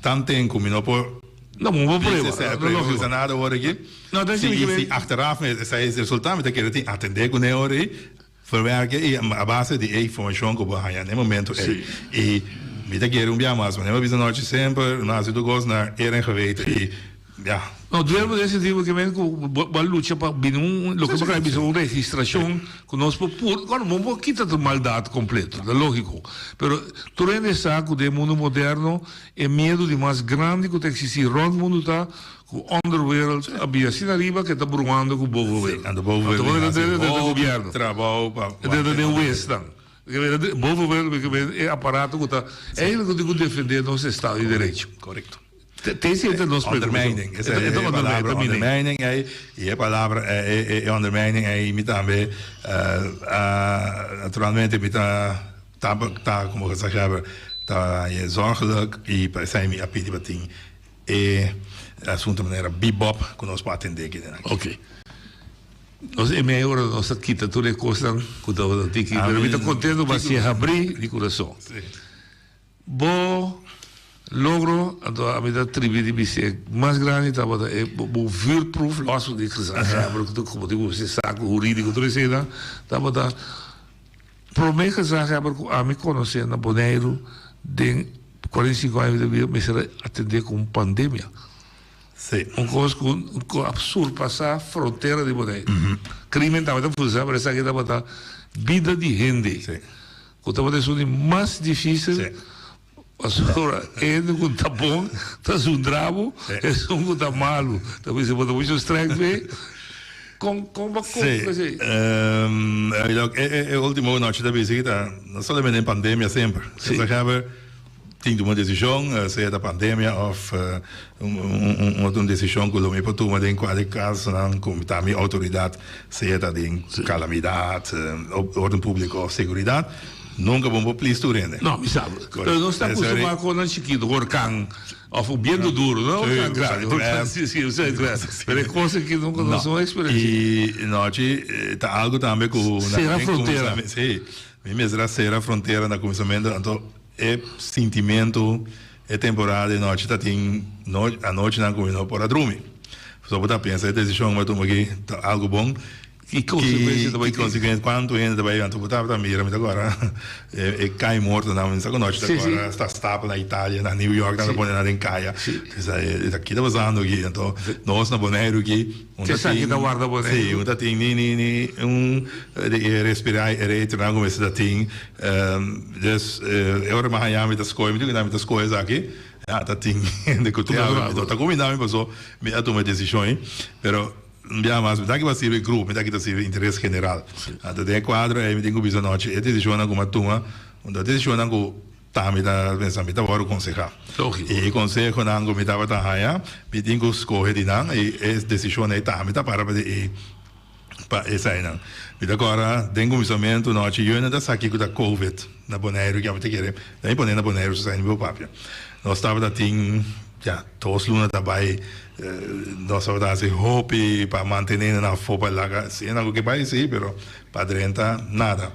tanten ku mi no por. No, bo por prueba. No, no lógico. Bisa nada awor aki. No, ta Si, si achteraf me esei es resultado, mi ta kere tin atendé kuné ora ei, verwerke i a base di e informashon ku bo a haña na e momento ei. I mi ta kere un bia mas, manera mi a bisa nochi semper, no hasi tur kos na eer en geweten i ya. No, duermo den e sentido ku men ku bo a lucha pa bini un, loke bo a bisa un registrashon ku nos por pur, bueno, bo no por kita tur maldat kompleto, ta lógiko, pero tur hende sa ku den e mundu moderno E miedu di mas grandi ku ta eksistí rònt mundu ta ku onderwereld a bira asina ariba ku e ta bruhando ku bovenwereld. Anto bovenwereld ta den gobièrnu. Trabou pa E ta den wesnan. Bovenwereld e aparato ku ta eigenlijk ku tin ku defendé nos estado di derecho. Korekto. Te si ta nos Ondermijning. E ta palabra ondermijning ei i e palabra e ondermijning ei mi tambe naturalmente mi ta ta como gezaghebber ta zorgelijk i pa esei mi a pidi pa tin e asunto manera bebop ku nos por atende aki den aki. Ok. Nos e mei ora nos a kita tur e kosnan ku tabata tiki pero mi ta kontento pa si habri di kurason. Bo logro, anto ami ta tribi di bisa e mas grandi tabata e bo vuurproef los di gezaghebber ku ta komo tin ku bisa saku huridiko tur eseinan tabata prome gezaghebber ku ami konosé na Boneiru den 45 aña di bida mester a atendé ku un pandemia. Un kos ku a surpasá frontera di Boneiru. Krimen tabata funshoná pero esaki tabata bida di hende. Ku tabata esun di mas difísil, pasobra hende ku ta bon ta zundra bo, esun ku ta malu ta bisa bo ta muchu strèng p'e. Kon kon bo a kope ku esei? E último nochi ta bisa ki ta no solamente den pandemia semper. Esaki Tin tuma desishon, sea ta pandemia òf un otro desishon ku lo mi por tuma den kualke kasonan ku ta mi outoridat, sea ta den kalamidat, órden públiko òf seguridat, nunka bo por plis tur hende. No, mi sa. Pero nos ta akustumbrá ku nan chikitu, orkan òf un bientu duru, no orkan grandi, orkan si, si, pero e kos aki nunka nos no eksperensiá. I nochi ta algu tambe ku. Sera frontera. Si, mi mester a sera frontera na kuminsamentu, anto. E sintimentu e temporada di nochi ta tin anochinan ku mi no por a drumi. Pasobra bo ta pensa e desishon ku mi a tuma aki ta algu bon. Ki konsekuensia ta bai tin? Ki konsekuensia, kuantu hende ta bai anto bo tabata mira mi ta kora e kai mortonan mi sa ku nochi ta kora sta stapel na Italia na New York nan ta pone nan den kaya. Ta ki ta pasando aki? Anto nos na Boneiru aki. Un ta tin, ta warda Boneiru. Sí, un ta tin ni ni ni un di respirá e retronan ku mester ta tin. Dus e ora mi a haña mi ta skohe, mi di ku mi ta skohe esaki, ya ta tin hende ku tin algu. Mi no ta kuminda mi paso mi a tuma e desishon ei. Pero un biaha mas mi ta aki pa sirbi grupo, mi ta aki ta sirbi interes general. Anto den e kuadro ei mi tin ku bisa nochi e desishonnan ku mi a tuma, un ta desishonnan ku. Ta mi ta pensa mi ta wòrdu konsehá. Lógiko. I e konsehonan ku mi tabata haña, mi tin ku skohe di nan i e desishon ei ta mi ta para pa di e pa eseinan. Mi ta kòrda den kuminsamentu nochi yuna ta sa kiko ta covid na Boneiru ke ami ta kere ta mi pone na Boneiru so esei mi por papia. Nos tabata tin ya dos luna ta bai nos tabata hasi hopi pa mantené nan afó pa laga si nan ku ke bai si pero pa drenta nada.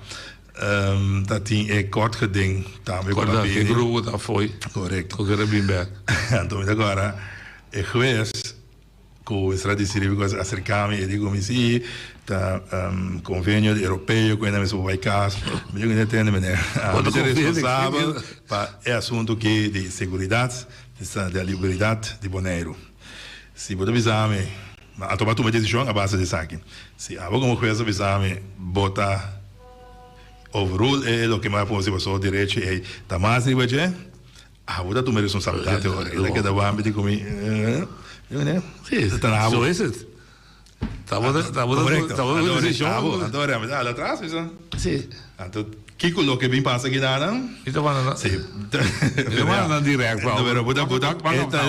Ta tin e kort geding tambe ku ta bini. E grupo ta fo'i. Korekto. Ku kere bin bek. Anto mi ta kòrda e hues ku mester a disidí bikos a aserká mi e di ku mi si ta konvenio di europeo ku hende mester por bai kas. Mi di ku mi tende meneer ami ta responsabel pa e asuntu aki di seguridat di liberdat di Boneiru. Si bo ta bisa mi a tuma tuma desishon a base di esaki. Si abo komo hues a bisa mi bo ta. Overrule e loke mi a por si paso derecho ei ta mas riba dje, abo ta tuma e responsabilidat e ora. E ta keda wambi di ku mi, Sí, so is it. Tabata, tabata, Correcto. tabata un decision. Anto, anto ora mi ta hala atras, mi sa. Sí. Anto, kiko loke bin pasa aki nan? Mi ta manda nan. Sí. Mi ta manda nan direct, pa. Pero bo ta, bo ta,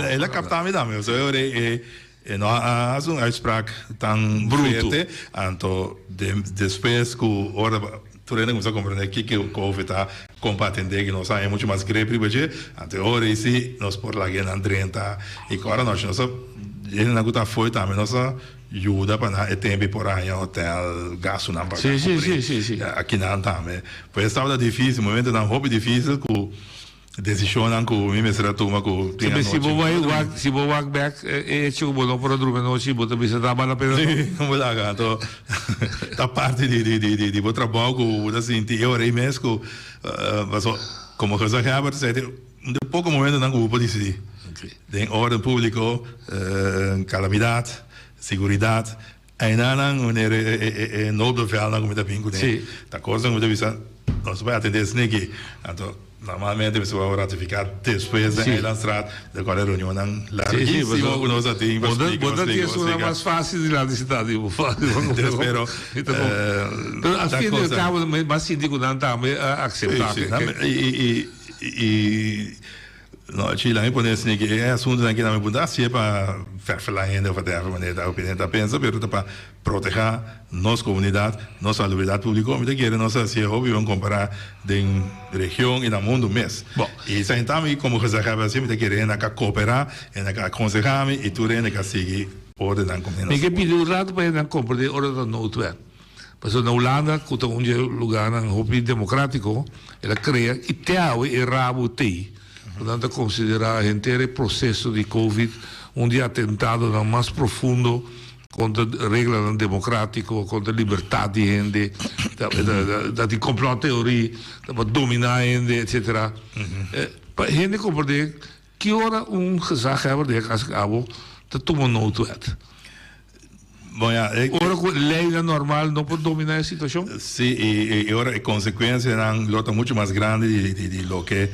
el a kapta mi tambe. So e ora e, E no a hasi un uitspraak tan fuerte, anto despues ku ora tur hende kuminsá komprendé kiko covid ta, kon pa atendé ku nos haña muchu mas grip riba dje, anto e ora ei si nos por laga nan drenta i ku ora nochi nos a hendenan ku ta afó tambe nos a yuda pa nan e tempu por haña hotel, gastunan pa kubrí akinan tambe. Pues tabata difísil, momentonan hopi difísil ku. Decisionnan cu mi mester a tuma cu tin anochi. Si bo bai wak, si bo wak bek e hecho cu bo no por a drumi anochi, bo ta bisa ta bal la pena no? Si, no bo laga. Anto ta parti di di di di bo trabou cu bo ta sinti e ora ei mes cu paso como gezaghebber ta senti un di poco momentonan cu bo por dicidi. Den orden publico, calamidad, seguridad, Einanan wanneer e noodbevelnan ku mi ta bin kuné, ta kosnan ku mi ta bisa nos bai atendé esniki. Anto normalmente mi ta wou ratifiká despues den Eilandstraat di kual e reunionnan largísimo ku nos a tin pa splika, pa splika, pa splika. Bo ta tin esun mas fásil di laat di sintá di bo. Pero Pero al fin y al cabo mi a sinti ku nan tambe a akseptá. I. No, chi laat mi pone asina ki e asuntonan ki nan mi punta hasié pa fèrfela hende òf whatever manera ta opinion ta pensa pero ta pa protehá nos komunidat, nos salubridat públiko. Mi ta kere nos a hasié hopi bon kompará den region i na mundu mes. I esei ta mi komo gezaghebber hasié mi ta kere hende a ka kooperá, hende a ka akonsehá mi i tur hende ka sigui ordenan komo Mi ke pidi un ratu pa hende nan komprendé ora ta noodwet. Pasobra na Hulanda, ku ta un dje lugánan hopi demokrátiko, el a krea i te awe e rabo t'ei, ku nan ta konsiderá henter e proseso di Covid un di e atentadonan mas profundo kontra reglanan demokrátiko, kontra libertat di hende, ta tin komplòtteorí, ta pa dominá hende, etsetera. Pa hende komprendé ki ora un gezaghebber den e kas ku abo ta tuma noodwet. Bon ya, e. Ora ku leinan normal no por dominá e situashon? Sí, i e ora e konsekuensianan lo ta muchu mas grandi di di loke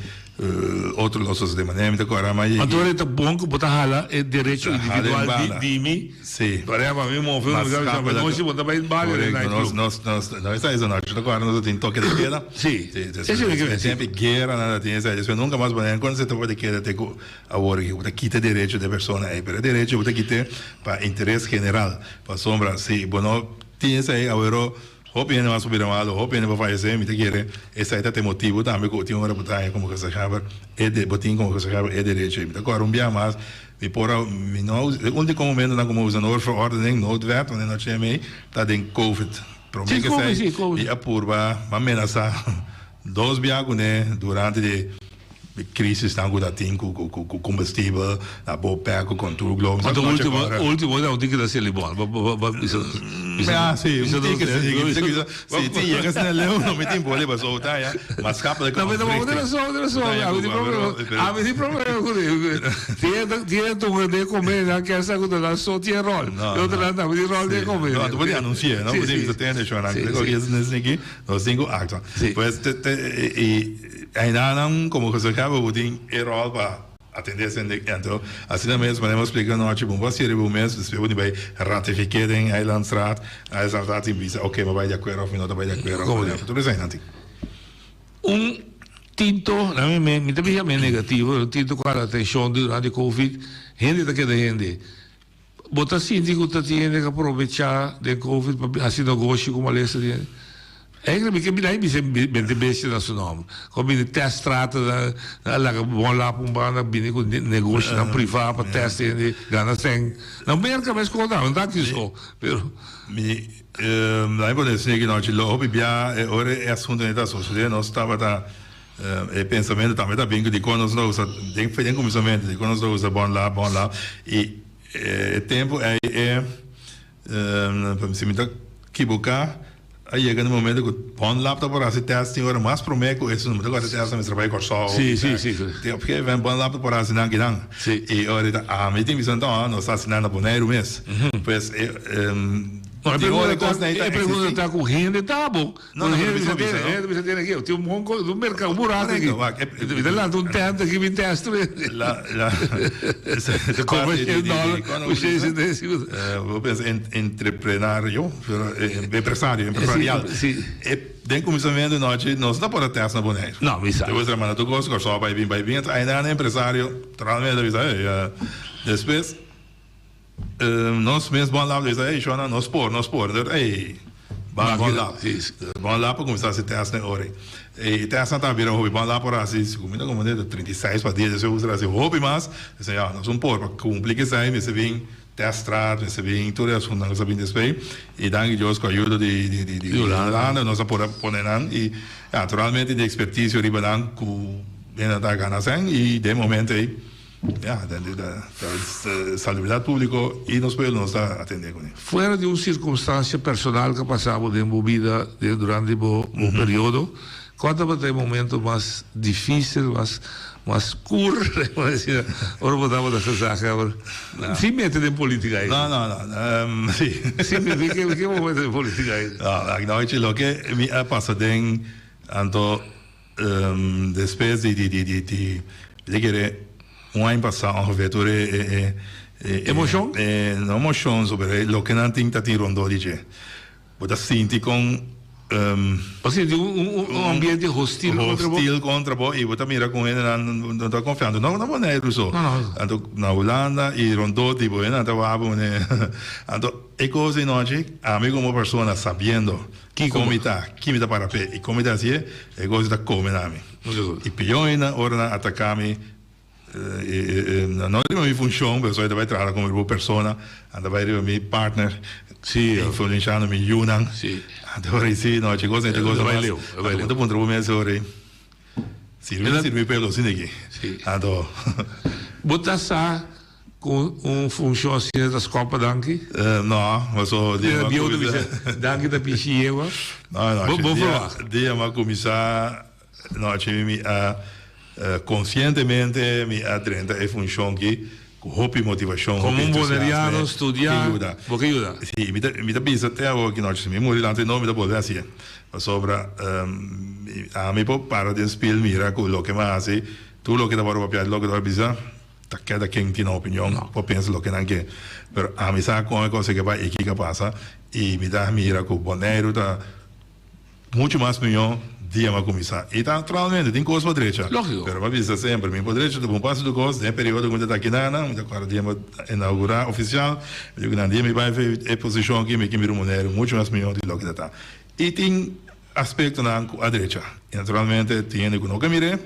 otro lo sosodé. Manera mi ta kòrda ma. Anto ora e ta bon ku bo ta hala e derecho individual di di mi. Sí. Por ehempel, ami move un lugar bisa mi nochi bo ta bai balia den nightclub. Korekto, nos nos nos esta esei nochi ta kòrda nos a tin toke de keda. Sí, esei mi ke mester. Tempu guera nan ta tin esei, despues nunka mas bo no konosé toke de keda te ku. Awor aki bo ta kita derecho di e persona ei, pero e derecho bo ta kit'é pa interes general. Pasobra si bo no tin esei awero hopi hende mas por bira malo, hopi hende por fayesé, mi ta kere esei ta e motibu tambe ku tin ora bo ta haña komo gezaghebber e de bo tin komo gezaghebber e derecho ei. Mi ta kòrda un bia mas mi por a mi no a usa e úniko momentonan ku mi a usa noodverordening, noodwet, wanneer no cheme ei, ta den covid. Promé ku esei mi a purba, mi a menasá dos bia kuné durante di. E crisisnan cu ta tin cu cu combustibel na bo pek cu contour globe. Anto ultimo ultimo ta un tiki ta seli bon. Ja si un tiki si si tin yega asina leu no mi tin boli pasobra ta ya maatschappelijke ontwrichting. Ami tin problema cu ne. Tin tunga den come nan kier sa cu ta nan so tin rol. E otro nan tambe tin rol den come. No tu por di anuncia no por di bisa tende shonan. Nos tin cu actua. Pues y Einanan komo gezelghebber bo tin e ròl pa atendé esei anto asina mes manera bo splika anochi bo por hasi riba bo mes despues bo tin bai ratifiké den eilandsraad eilandsraad tin bisa oke mi a bai di akuerdo òf mi no ta bai di akuerdo Komo tur eseinan tin. Un tinto na mi mi ta bisa mi negativo un tinto ku hala atenshon durante covid hende ta keda hende Bo ta sinti ku ta tin hende ku a probechá den covid pa hasi negoshi ku malesa di hende? Eigenlijk mi ke bira i bisa bende bestia na su nòmber. Ku a bini tèst trata nan a laga bon lap un banda bini ku negoshinan privá pa tèst hende gana sèn. Na Merka mes kon ta, no ta aki so, pero. Mi laga mi pone esei aki nochi lo hopi bia e ora e asuntu ta sosodé nos tabata e pensamentu tambe ta bin ku dikon nos no usa den den kuminsamentu dikon nos no usa bon lap bon lap i e tempu ei e si mi ta kiboká a yega na momento ku bon lap ta por hasi tèst tin ora mas promé ku esun mi ta hasi tèst mester bai Kòrsou tin op gegeven moment bon lap ta por hasi nan kinan i ora ta ami tin bisa anto nos ta hasi nan na Boneiru mes pues e No, e pregunta ta, e pregunta ta ku hende ta bo. No, no, hende bisa tiene, hende bisa tiene aki. Tin un bon un mercado, un buraco aki. Mi ta lanta un tent aki bin test. La, la, Como cien dólar, un cien setenta. Bo pensa entreprenario, empresario, empresarial. Si. Den kuminsamentu nochi nos no por a test na Boneiru. No, mi sa. Despues manda tur kos, Kòrsou bai bin, bai bin. Ainda empresario, naturalmente a bisa, hey, despues. Nos mes bon lap bisa ey shona nos por nos por entonces ey ban bon lap bon lap a cuminsa haci test na e ora ey e testnan ta bira hopi bon lap por haci si cuminda como de 36 pa dia despues a haci hopi mas esey ya nos un por pa cumpli cu esey mester bin teststraat mester bin tur e asuntonan cu sa bin despues y danki Dios cu ayudo di di Yolanda nos a por a pone nan y naturalmente di experticio riba nan cu nan ta gana cen y den momento ey. Ya, ta salubridad publico y nos pueblo nos ta atende cune. Fuera di un circunstancia personal cu a pasa bo den bo bida durante bo periodo, cua tabata e momento mas dificil, mas mas scur, ora bo tabata gezaghebber? Sin mete den politica ei. No, no, no, si. Sin mete, ke bo mete den politica ei? No, no, loke mi a pasa den anto. Despues di di di di di kere un aña pasá ongeveer tur e e e Emoshon? E no emoshon so pero loke nan tin ta tin rondó di dje. Bo ta sinti kon. Bo sinti un ambiente hostil kontra bo? Hostil kontra bo i bo ta mira ku hendenan no ta konfiando. No na Boneiru so. Anto na Hulanda i rondó di bo hendenan ta wak bo manera. Anto e kos di nochi ami komo persona sabiendo kon mi ta, ki mi ta para p'e i kon mi ta hasié, e kos ta kome na mi. I pió ainda ora nan ataka mi. No riba mi funcion, pero soy ta bay traha como riba persona, anda bay riba mi partner, influenciando mi yunan. Anto ora y si, no, chicos, este cosa mas. Anto bo ta puntra bo mes ora y sirbi no sirbi pueblo asina aki. Anto. Bo ta sa cu un funcion asina ta scopa danki? No, paso dia mi a cuminsa. Danki ta pishi yewa. No, no, Bo verwacht. Dia mi a cuminsa. Nochi mi a konsientemente mi a drenta e funshon ki ku hopi motivashon, Komo hopi un entusiasme boneriano ke studiá yuda. bo ke yuda. Sí, mi ta mi ta bisa te awor ki nochi si mi muri lanti no mi ta bolbe hasié. Pasobra ami por para den spil mira ku loke mi a hasi, tur loke ta wòrdu papiá, loke ta wòrdu bisa, ta keda ken tin nan opinion, por pensa loke nan ke. Pero ami sa kon e kos ke bai i kiko a pasa i mi ta mira ku Boneiru ta. Muchu mas mihó dia m'a kuminsá. I ta naturalmente tin kos pa drecha. Lógiko. Pero m'a bisa semper, mi por drecha ta bon pasa tur kos den e periodo ku mi ta ta akinan, mi ta kòrda dia m'a inaugurá ofisial, mi di ku nan dia mi bai for e posishon aki mi ke mira un manera muchu mas mihó di loke ta ta. I tin aspektonan ku a drecha. I naturalmente tin hende ku no ke mir'é.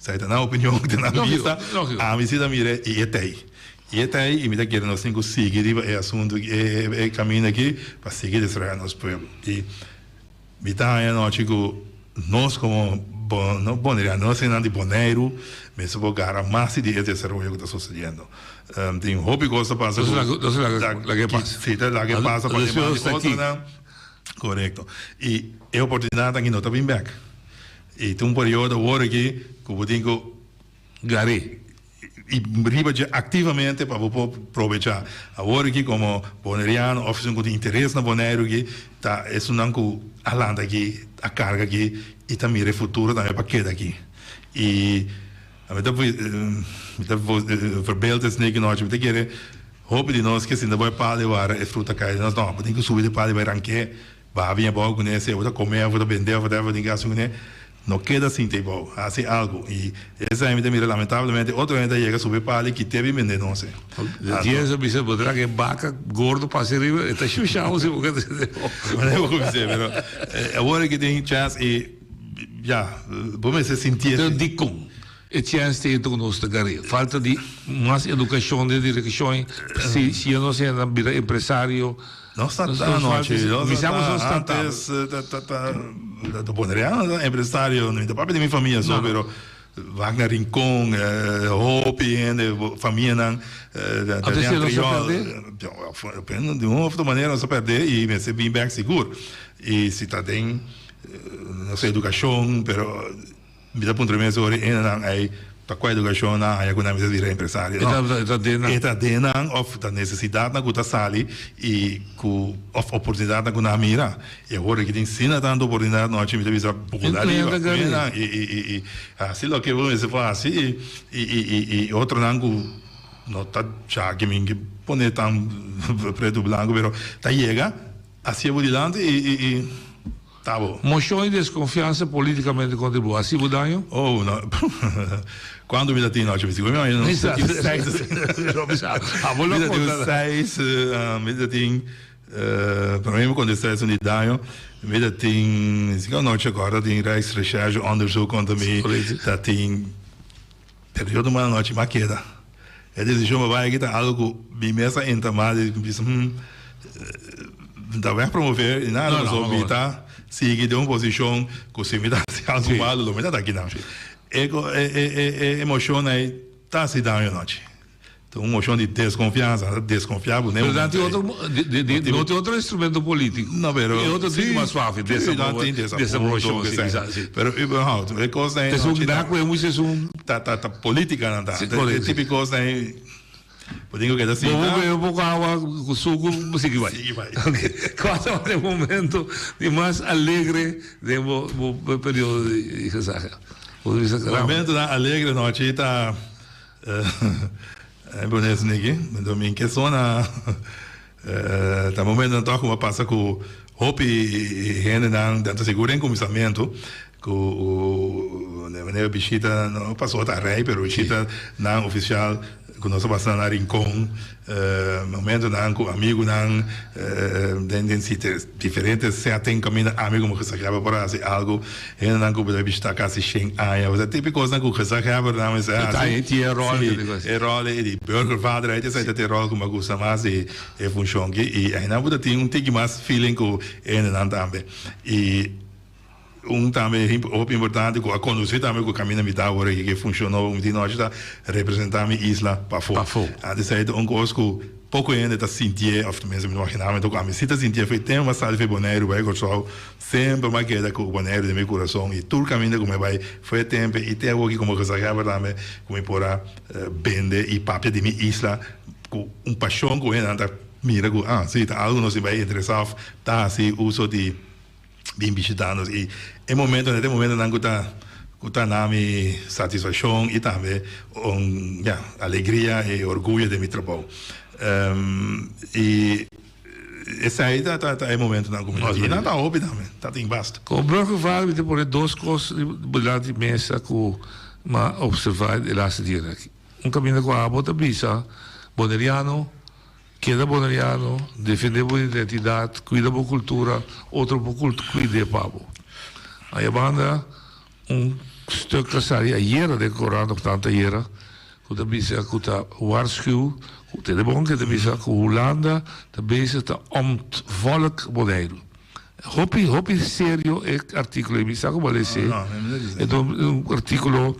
Esei ta nan opinion, ta nan bista. Ami si ta mira i e t'ei. I e t'ei i mi ta kere nos tin ku sigui riba e asuntu aki, e kaminda aki pa sigui desaroyá nos pueblo. I mi ta haña anochi ku nos komo no boneriano, nos hendenan di Boneiru mester por gara mas di e desaroyo ku ta sosediendo. Tin hopi kos ta pasa ku. Nos laga e pasa. Si, ta laga e pasa pa e man di otronan. Korekto. I e oportunidatnan aki no ta bin bèk. I ta un periodo awor aki ku bo tin ku Gar'é. I riba dje aktivamente pa bo por probechá. Awor aki komo boneriano òf esun ku tin interes na Boneiru aki ta esunnan ku a lanta aki, a karga aki i ta mira e futuro tambe pa keda aki. I mi ta mi ta verbeeld esei ki nochi mi ta kere hopi di nos ke sinta bo e palo i wara e fruta kai di nos. No, bo tin ku subi di e palo i bai rank'é. Ba bin abou kuné, sea bo ta komé òf bo ta bendé òf whatever bo tin ke hasi kuné, no keda sinti abou, hasi algu. I esei mi ta mira lamentablemente otro hende ta yega subi pala i kit'é bin bendé nos. Dies a bisa bo traga e baka gordo pasa riba, e ta shushao si bo ke tende bo. Manera bo kumins'é, pero awor aki tin chèns i ya, bo mester sintié. Pero dikon e chèns ta enta ku nos ta gar'é? Falta di mas edukashon den direkshon, si si nos hende a bira empresario. Nos ta ta anochi, nos ta ta antes ta ta ta ta boneriano ta empresario, mi ta papia di mi famia so, pero wak na Rincon, hopi hende, famianan ta den anterior, di un of otro manera nos a perde y mester bin bek sigur, y si ta den nos educacion, pero. Mi ta puntra mi mes ora e hendenan ei ta kua edukashon nan haña ku nan mester bira empresario. No. E ta den nan. E ta den nan òf ta nesesidatnan ku ta sali i ku òf oportunidatnan ku nan a mira. I awor aki tin asina tantu oportunidat nochi mi ta bisa bula riba kuenan i i i i hasi loke bo mester por hasi i i i i i otronan ku no ta djaki mi ke pone tan pretu blanku pero ta yega hasié bo dilanti i i i. Ta bo. Moshon di deskonfiansa politikamente kontra bo a hasi bo daño? Oh, no. Kuantu mi ta tin nochi? Mi sigur mi no ta tin seis. Mi ta tin seis, mi ta tin, prome mi kontesta esun di daño, mi ta tin, mi sigur anochi akor ta tin Rijksrecherche onderzoek kontra mi, ta tin, pero yo tuma anochi mi a keda. E desishon pa bai aki ta algu ku mi mes a entamá di bisa, hmm, mi ta wèg promové i nada, pasobra mi ta sigui den un posishon ku si mi ta hasi algu malu lo mi ta ta akinan. E e emoshon ei ta hasi daño anochi. Ta un emoshon di deskonfiansa, ta deskonfiá bo. Pero nan tin otro, no tin otro instrumento polítiko. No, pero. E otro tin mas fásil, desaprobashon, si. Pero e kos ei. Esun da ku e mucha esun. Ta ta ta politica nan ta. E tipico cosnan ei bo tin cu keda sinta. Bo bebe poco awa cu sucu bo sigui bai. Sigui bai. Ok. Cua tabata e momento di mas alegre den bo bo periodo di gezaghebber? Bo ta bisa caramba. Momentonan alegre nochi ta e pone esaki, mi ke sona ta momentonan toch cu bo a pasa cu. Hopi hendenan ta sigur den kuminsamentu ku meneer bishita no pasó ta rei pero bishita nan ofisial ku nos a pasa na Rincon momentonan ku amigunan den den sitio diferente setting kaminda ami komo gezaghebber por hasi algu hendenan ku bo ta bishita kasi shen aña osea tipo kosnan ku gezaghebbernan mester hasi si e ròl di burgervader esei ta e ròl ku mi a gusta mas di E funshon aki i einan bo ta tin un tiki mas feeling ku e hendenan tambe. I un tambe hopi importante ku a kondusí tambe ku kaminda mi ta awor aki ku e funshon nobo ku mi tin nochi ta representá mi isla pafó. Antes esei ta un kos ku poko hende ta sintié òf tenminste mi ta imaginá mi ta ku ami si ta sintié for e tempu mi a sali for Boneiru bai Kòrsou semper mi a keda ku Boneiru den mi kurason i tur kaminda ku mi a bai for e tempu i te awoki komo gezaghèber tambe ku mi por a bende i papia di mi isla Ku un pashon ku hendenan ta mira ku ah si ta algu nos tin bai interesá òf ta hasi uso di bin bishitá nos i e momento nan ta e momentonan ku ta ku ta na mi satisfakshon i tambe un ya alegria i orguyo den mi trabou i esei ta ta e momentonan ku mi ta i nan ta hopi tambe ta tin basta. Komo burgervader mi ta pone dos kos riba dilanti mesa ku mi a opservá e laatste dianan aki. Un kaminda ku abo ta bisa, Boneriano, keda Boneriano, defende bo identidat, kuida bo kultura, otro por kuid'é pa bo. Aya banda un stuk ta sali ayera den korant of tantu ayera ku ta bisa ku ta waarschuw, ku tene bon ke ta bisa ku Hulanda ta bezig ta ontvolk Boneiru. Hopi hopi serio e artíkulo ei, mi sa ku bo a les'é. E ta un artíkulo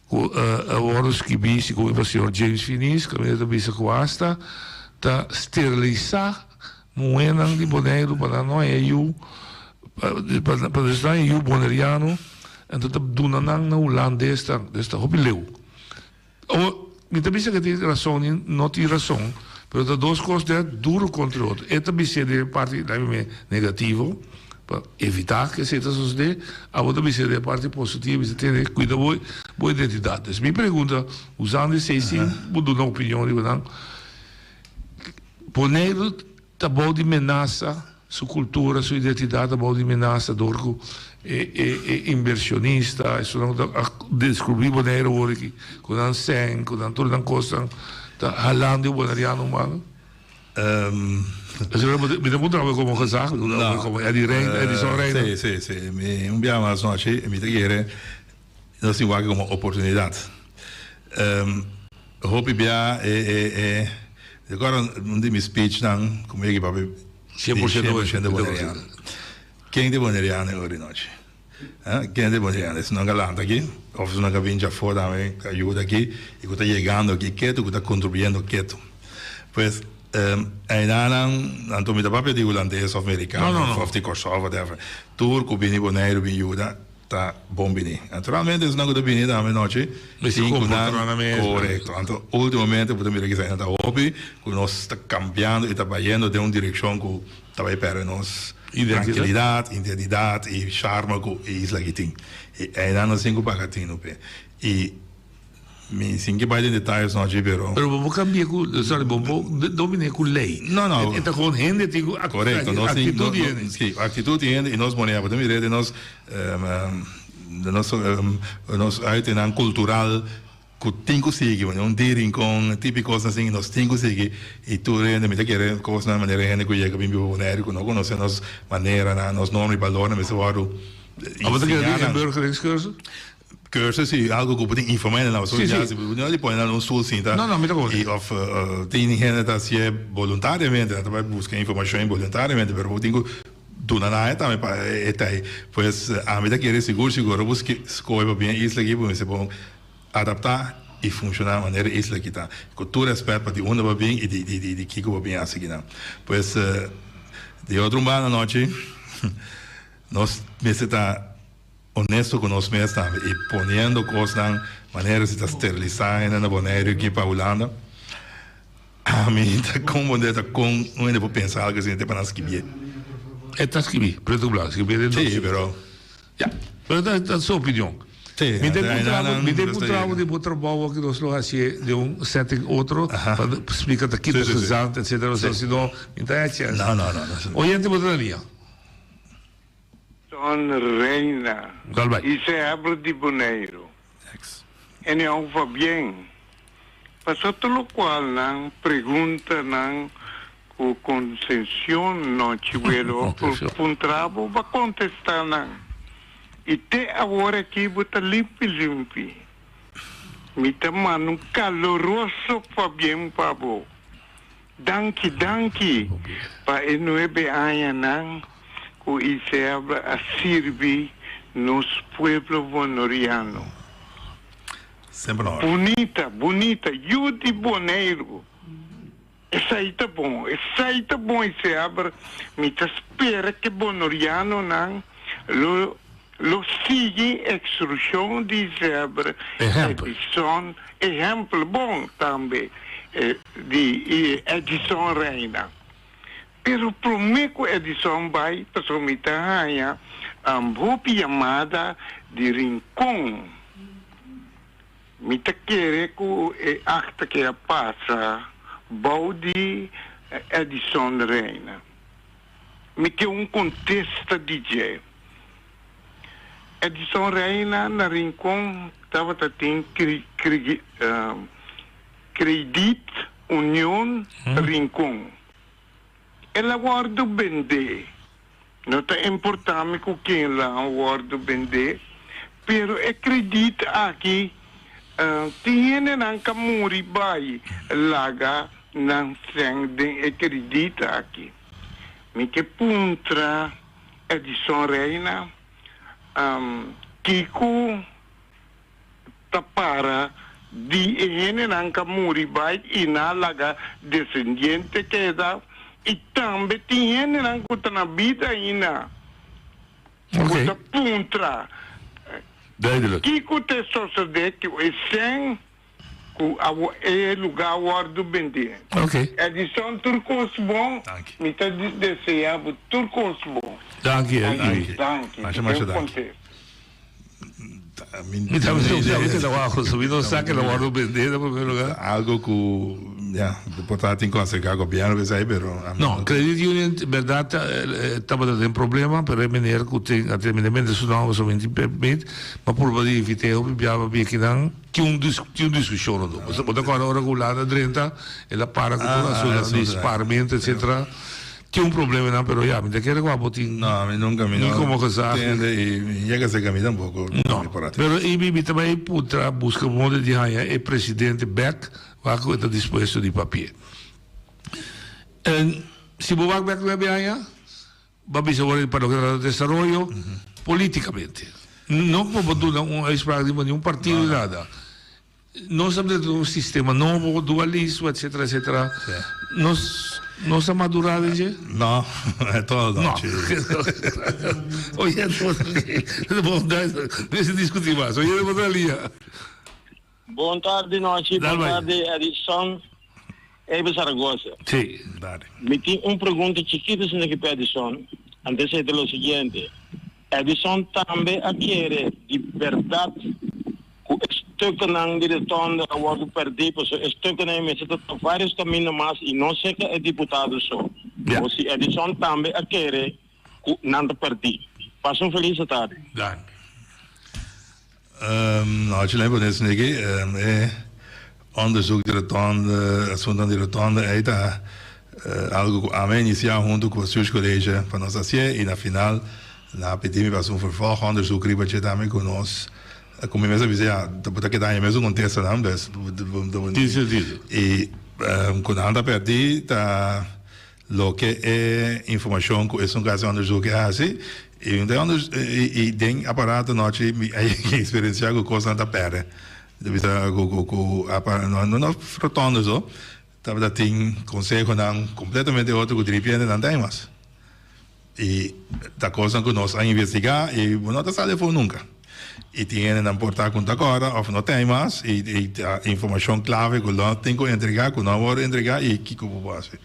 ku a wòrdu skibí segun e señor James Finies, kaminda ta bisa ku asta ta sterilisá muhénan di Boneiru pa nan no haña yu, pa pa nan no haña yu boneriano, anto ta duna nan na hulandesnan, dus ta hopi leu. Awor, mi ta bisa ke tin rason ni no tin rason, pero ta dos kos den duro kontra e otro. E ta bis'é den e parti laimi negativo, pa evitá ke esei ta sosodé, abo ta bis'é den e parti positivo, bisa tene kuida bo bo identidat. Dus mi pregunta, usando esei sin bo duna opinion riba nan, Boneiru ta bou di menasa? Su cultura, su identidad ta bou di menasa dor cu e e e inversionista, esunnan cu ta a descubri Bonaire awor aki, cu nan sèn, cu nan tur nan cosnan ta halando e Bonaireano humano? Esei mi ta puntra bo como gezag, como Eddie Reina, Edison Reina. Si, si, si. Mi un biaha mas nochi mi ta kere nos tin wak como oportunidad. Hopi bia e e e recorda un di mi speechnan cu mi yega papia 100% boneriano. Ken ta boneriano e ora di nochi? Ken ta boneriano? Esnan cu a lanta aki of esnan cu a bin djafor tambe cu a yuda aki y cu ta yegando aki ketu cu ta contribuyendo ketu. Pues einanan anto mi ta papia di hulandes of mericano of di Corsou of whatever. Tur cu bini Boneiru bin yuda. Ta bon bini. Naturalmente esnan ku ta bini tambe nochi tin ku nan korekto. Anto ultimamente bo ta mira kisa ta hopi ku nos ta kambiando i ta bayendo den un direkshon ku ta bai pèrdè nos trankilidat, identidat i sharma ku e isla aki tin. I einan nos tin ku paga tinu p'e. I Mi sin ke bai den detayes nochi pero. Pero bo por cambia cu, sorry, bo por domine cu ley. No, no. E ta gewoon hende tin cu Correcto, nos tin, actitud di hende. Si, actitud di hende y nos moneda. Bo ta mira den nos, den nos, nos uitenan cultural cu tin cu sigui. Manera un di Rincon, tipi cosnan asin nos tin cu sigui y tur hende, mi ta kere cosnan manera hende cu yega bin biba Bonaire cu no conoce nos maneranan, nos norma y balornan mester wordo Abo ta kere di inburgeringscursus? Cursus si algo cu bo tin informa hende nan Si, si. Bo no di pone nan un stoel sinta. No, no, mi ta con. Y of tin hende ta hacié voluntariamente, nan ta bay busca informacion voluntariamente, pero bo tin cu duna nan e tambe pa e ta ey. Pues ami ta kere sigur sigur ora bo scoge pa bin e isla aki bo mester bon adapta y funciona manera e isla aki ta. Cu tur respet pa di unda bo a bin y di di di kico bo a bin haci aki nan. Pues di otro un banda anochi nos mester ta. Honesto ku nos mes tambe i poniendo kosnan manera si ta sterilisá hende na Boneiru aki pa Hulanda. Ami ta konfundé ta kon un hende por pensa algu asina te pa nan skibié. E ta skibí, pretu blanku, skibié den nos. Sí, pero. Ya, pero ta ta su opinion. Sí, Mi ta enkontrá bo, mi ta enkontrá bo den bo trabou aki nos lo hasié den un setting otro pa splika ta kita gezant etcetera, si no mi ta haña chèns. No, no, no. Oyente bo ta na liña. Edison Reina Dal bai. Isabel di Boneiru. Anyhow pabien. Paso tur locual nan preguntanan cu Concencion nochi welo por puntra bo ba contesta nan. Y te awor aki bo ta limpi limpi. Mi ta manda un caloroso pabien pa bo. Danki danki pa e nuebe añanan cu Isabel a sirbi nos pueblo Bonoriano. Semper na ora. Bunita, bunita, yu di Boneiru. Esai ta bon, esai ta bon Isabel. Mi ta spera cu e Bonorianonan lo lo sigui instruccion di Isabel Ehempel. Edison, ehempel bon tambe di Edison Reina. Pero prome cu Edison bay, pasobra mi ta haya hopi yamada di Rincon. Mi ta kere cu e acta ke a pasa bou di Edison Reina. Mi ke un contesta di dje. Edison Reina na Rincon tabata tin Credit Union Rincon. El a wordo bende. No ta importa mi cu ken la a wordo bende, pero e credit aki tin hendenan ca muri bay laga nan cen den e credit aki. Mi ke puntra Edison Reina kiko ta para di e hendenan ka muri bai i na laga desendiente keda i tambe tin hendenan ku ta na bida ainda ku ta puntra kiko ta sosode ku e sèn ku e lugá wòrdu bendé. Edison tur kos bon mi ta desea bo tur kos bon. Danki Danki. Masha danki. Mi ta mi ta wak so mi no sa ke lo wòrdu bendé na primer lugar. Algo ku ya por ta tin ku aserká gobièrnu pa esei pero ami no. No, Credit Union bèrdat tabata den problema pero e meneer ku tin a terminá bende su nòmber so mi tin permit pa purba di invit'é hopi biaha pa bia kinan tin un tin un diskushon rondó. Bo ta kòrda ora ku Hulanda drenta el a para ku tur asuntu di spaarmento etcetera. Tin un problema nan pero ya mi ta kere ku abo tin No, ami nunca mi ni no komo gezaag. tende y mi yega cerca mi tampoco No, mi por a pero y mi ta bay puntra busca modo di haña e presidente bek wak ku e ta dispuesto di papia. En si bo wak bek nuebe aña bo a bisa wor pa loke ta trata desaroyo politicamente. No ku bo duna un uitspraak di un partido ni nada. Nos a mester un sistema nobo, dualismo, etcetera, etcetera. Nos nos a madura den dje? No, todo no. No. Oye, bon, mester discuti mas. Oye, bo ta lia. Bon tardi nochi, bon tardi Edison Ebe Zaragoza. Sí. Dale. Mi tin un pregunta chikito sino ki pa Edison, antes e ta lo siguiente. Edison tambe a kere di berdad cu e stukkennan di rotonde a wordo perdi pasobra e stukkennan e mester ta ta varios caminda mas y no cerca e diputado so. Ja. O si Edison tambe a kere cu nan ta perdi. Pasa un feliz tarde. Danki. No, als je lei pone esaki, e onderzoek di rotonde, asuntonan di rotonde ei ta algo ku ami a inisiá huntu ku bestuurscollege pa nos hasié i na final nan a pidi mi pa hasi un vervolgonderzoek riba dje tambe ku nos ku mi mes a bisa ya bo ta keda haña e mesun kontestanan dus Tin sentido. I ku nan ta pèrdí ta Loke e informacion cu esun cu haci onderzoek a haci y y den aparato nochi mi a yega experiencia cu cosnan ta perde. Ta bisa cu cu cu no no rotonde so tabata tin consehonan completamente otro cu diripiente nan ta hay mas. Y ta cosnan cu nos a investiga y bo no ta sali afo nunca. Y tin hendenan por ta cu no ta corda of no ta hay mas y ta informacion clave cu lo tin cu entrega cu no a worde entrega y kico bo por haci.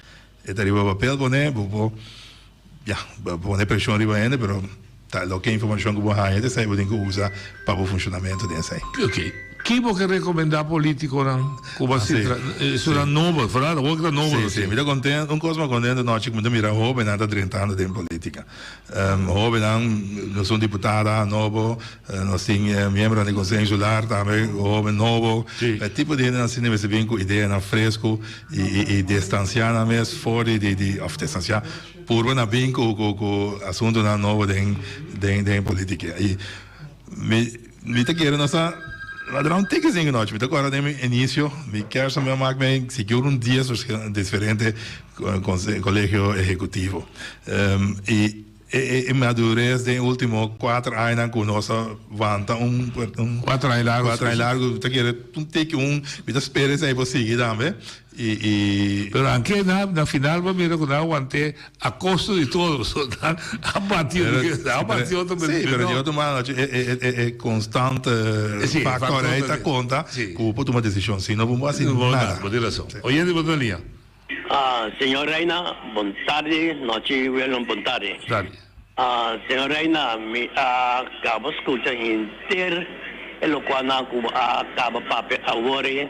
E ta riba papel pone, bo por, ya, pone presion riba hende, pero ta loke informacion cu bo haña ta esai bo tin cu usa pa bo funcionamento den esai. Ok. Ki bo ke rekomendá polítikonan ku bo a sintra esunnan nobo, foral awor ku ta nobo? Sí, sí, mi ta kontent, un kos mi ta kontent anochi ku mi ta mira hóbennan ta drentando den polítika. Hóbennan, nos un diputada nobo, nos tin miembronan di Konseho Insular tambe hóben nobo. E tipo di hendenan asina mester bin ku ideanan fresku i i distansiá nan mes for di di òf distansiá, purba na bin ku ku asuntunan nobo den den polítika. I mi. Mi ta kere nos a dra un tiki sin anochi. Mi ta kòrda den mi inisio, mi kèrs mi a mak mi sigur un dies diferente kolegio ehekutivo. I e madures den e ultimo kuater añanan ku nos a wanta un Kuater aña largu. Kuater aña largu, mi ta kere un tiki un, mi ta spera esei por sigui tambe. I i. Pero anke na na final bo mira ku nan a want'é a kosto di todo, so nan a bati a bati otro Sí, pero di otro mano e e e e konstante faktor ei ta konta ku bo por tuma desishon, si no bo no por hasi nada. Bo tin rason. Oyente bo ta na liña. Señor Reina, bon tardi, nochi Willem, bon tardi. Tardi. Señor Reina, mi a kaba skucha henter e lokualnan ku bo a kaba papia awor den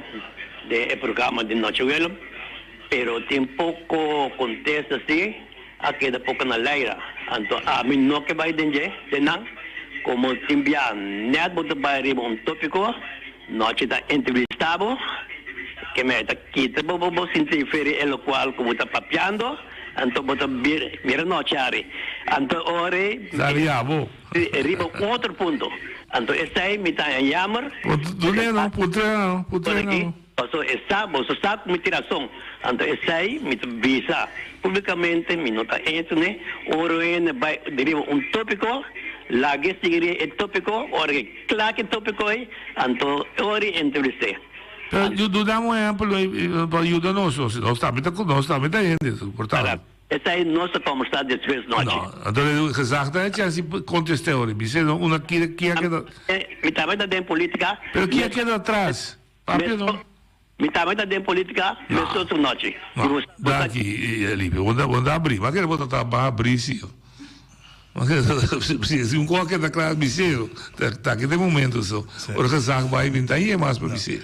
e programa di Nochi Willem, pero tin poko kontesta si a keda poko na laira. Anto ami no ke bai den dje, den nan, komo tin bia nèt bo ta bai riba un topiko, Nochi ta entrevista bo, ke mei ta kita bo bo sinti feri e lokual ku bo ta papiando, anto bo ta mira nochi ari. Anto ora Sali abo. Riba un otro punto. Anto esei mi ta haña yamer. Dun'é no, puntr'é no, puntr'é no. Paso e sa, boso sa ku mi tin rason. Anto esei mi ta bisa publikamente, mi no ta eens kuné. Ora un hende bai riba un topiko, lag'é sigui riba e topiko, ora ke kla ku e topiko ei, anto e ora e entrevist'é. Pero duna un ehempel pa yuda nos, nos tambe ta nos tambe ta hende, importante. Esei nos ta kombersá despues nochi. No, anto e gezag ta hecha si kontest'é ora. Bis'é no, una ki ki a keda. Mi tambe ta den politika. Pero ki a keda atras? Papia no. Mi tambe ta den politika mes otro nochi. No, danki Elipe. Bo ta bo ta abri. Ma kere bo ta ta baha abri si. Ma kere si un kos a keda kla bis'é ta aki ta e momento so. Ora gezag bai bin ta hie mas pa bis'é.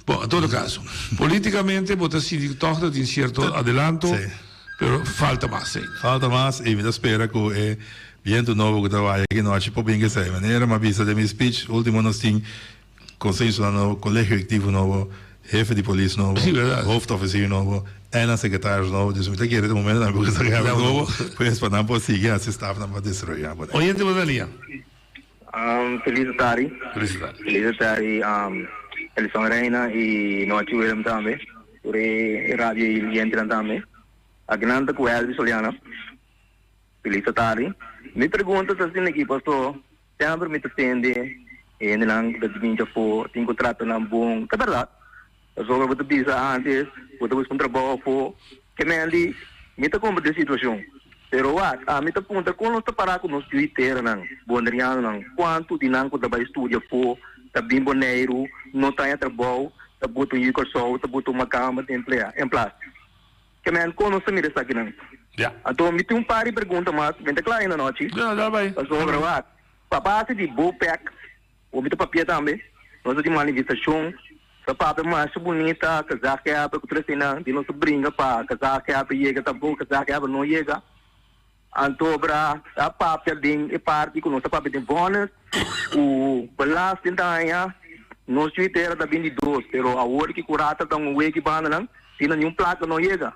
Bon, en todo caso, politicamente bo ta sinti cu toch ta tin cierto adelanto, pero falta mas ainda. Falta mas y mi ta spera cu e biento nobo cu ta waya aki nochi por bin esey. Manera mi a bisa den mi speech, ultimo nos tin consensonan nobo, colegio ejecutivo nobo, hefe di polis nobo, hoofdofficier nobo, en nan secretarios nobo. Dus mi ta kere ta momento nan por saca hefe nobo, pues pa nan por sigui haci stapnan pa desaroya. Oyente bo ta lia. Feliz tardi. Feliz tardi. Feliz tardi Elison Reina y Nochi Willem tambe. Tur e radio y yentenan tambe. Aki nan ta cu Elvis Soliana. Feliz tardi. Mi pregunta ta asina aki paso semper mi ta tende e hendenan cu ta binti afo tin cu trata nan bon. Ta berdad. Pasobra bo ta bisa antes bo ta busca un trabou afo. Ke men di, Mi ta komprendé e situashon, pero wak, ami ta puntra kon nos ta pará ku nos yuiteranan, bonerianonan, kuantu di nan ku ta bai studia afó, ta bin Boneiru, no ta haña trabou, ta buta un yu Kòrsou, ta buta un makamba den emplea, en plas. Ke men, kon nos ta mira esakinan? Ya. Anto mi tin un par di pregunta mas, mi ta kla ainda anochi? Ya, dal bai. Pasobra wak, pa base di BOPEC, Hopi ta papia tambe. Nos ta tin manifestashon. Ta papia masha bunita, Kazakh-Ape ku tur eseinan. Di nos ta bringa pa Kazakh-Ape yega tampoko Kazakh-Ape no yega. Anto bra ta papia den e parti ku nos ta papia den vònes ku belasting ta haña. Nos yu tera ta bin di dos, pero awor ki ku rata ta un weki bandanan, tin niun plaka no yega.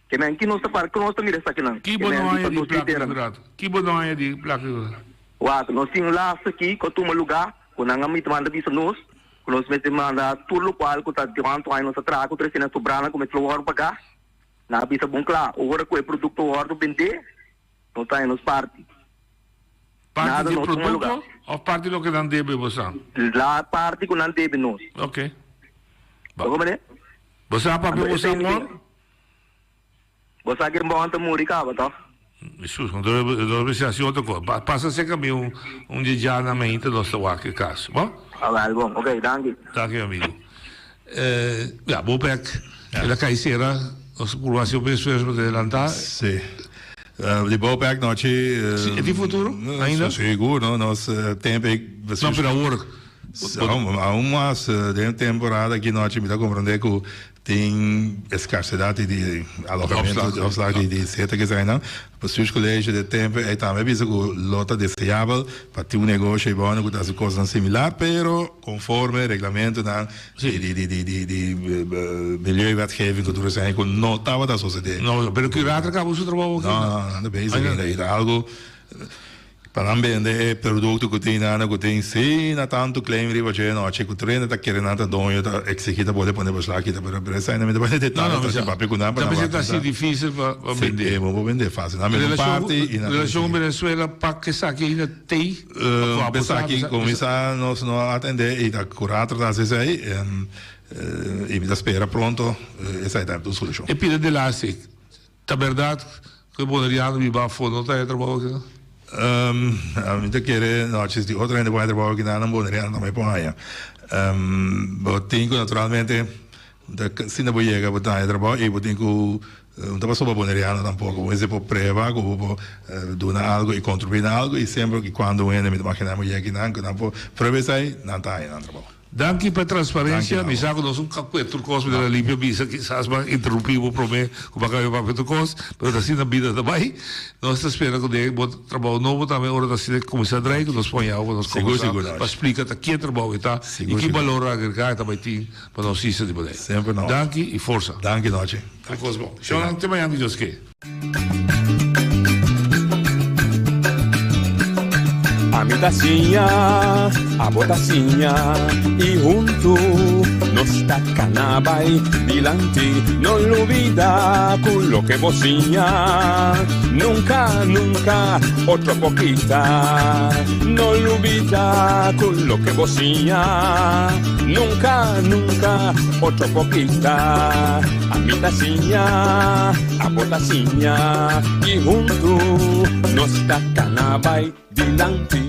Ke men ki nos ta para, ki nos ta mira esakinan? Ki bo no haña di plaka di rato? Ki bo no haña di plaka di rato? Wak, nos tin un laatste aki ku a tuma lugá, ku nan a mester manda bisa nos, ku nos mester manda tur lokual ku ta durante aña nos a traha ku trese nan sobranan ku mester lo wòrdu pagá. Nan a bisa bon kla, ora ku e produkto wòrdu bendé, nos ta haña nos parti. Parti Nada di no tuma lugá. produkto òf parti loke nan debe bosan? La parti ku nan debe nos. Oke. Bo komprendé? Bo sa papia Anto bo sa esei mi mor? tin. Bo sa ken bo ta muri kaba toh? Hesus, no debe bisa asi otro kos. Pasa serka mi un un dje djana mainta nos ta wak e kas, bo? Awel bon, ok, danki. Danki mi amigo. Ya, bo pek el a kai sera, nos a purba hasi hopi esfuerso pa adelanta. Si. Di bo pek nochi. Si, e tin futuro ainda? Sigur, no, nos tempo ei. No, pero awor. Aun mas den temporada aki nochi mi ta comprende cu tin escarsedad di alojamento, di opslag di seta ke esainan. Bestuurscollege de tempo ei tambe a bisa cu lo ta deseabel pa tin un negoshi ei bono cu ta haci cosnan similar, pero conforme reglamentonan di di milieuwetgeving cu tur esei cu no tabata sosode. No, pero curator caba su trabou aki? No, no, nan ta bezig ainda. E ta algo. Pa nan bende e produkto ku tin nan ku tin asina tantu claim riba dje nochi ku tur hende ta kere nan ta doño ta exigi ta bole pone beslag kita pero pero esei nan mi ta bai detaye ta papia ku nan pa nan wak ta si dificil pa bende. Si bo por bende facil nan bende un parti y nan Relacion ku Venezuela pa esaki ainda tei Esaki kuminsa nos no a atende y ta curator ta hasi esei y mi ta spera pronto esei ta un solucion. E pida delaste Ta berdad cu e boneriano biba afo no ta haya trabao aki nan? Mi ta kere nochi si otro hende por haya trabao aki nan, nan boneriano tambe por haya. Bo tin cu naturalmente asina bo yega bo ta haya trabao y bo tin cu no ta pasobra boneriano tampoco, bo mester por prueba cu bo por duna algo y contribui na algo y semper y cuando un hende mi ta imagina bo yega aki nan cu nan por prueba esey nan ta haya nan trabao. Danki pa e transparencia. Mi sa cu nos un cacué tur cos, mi ta limpia bisa kisas ban interrumpí bo promé cu bo a cambia papia tur cos, pero ta asina bida ta bay. Nos ta spera cu den bo trabao nobo tambe ora ta asina cuminsa drai cu nos pon yao pa nos conversa pa splica ta kie trabao e ta y ki balor agrega e ta bay tin pa nos isla di Bonaire. Danki y forsa. Danki Nochi. Tur cos bon. Shownan te mañan cu Dios ke. Ami ta siña, abo ta siña y huntu nos ta cana bay dilanti. No lubida cu loke bo siña nunca, nunca otro por kita. No lubida cu loke bo siña nunca, nunca otro por kita. Ami ta siña. Abo ta siña y huntu nos ta cana bay dilanti.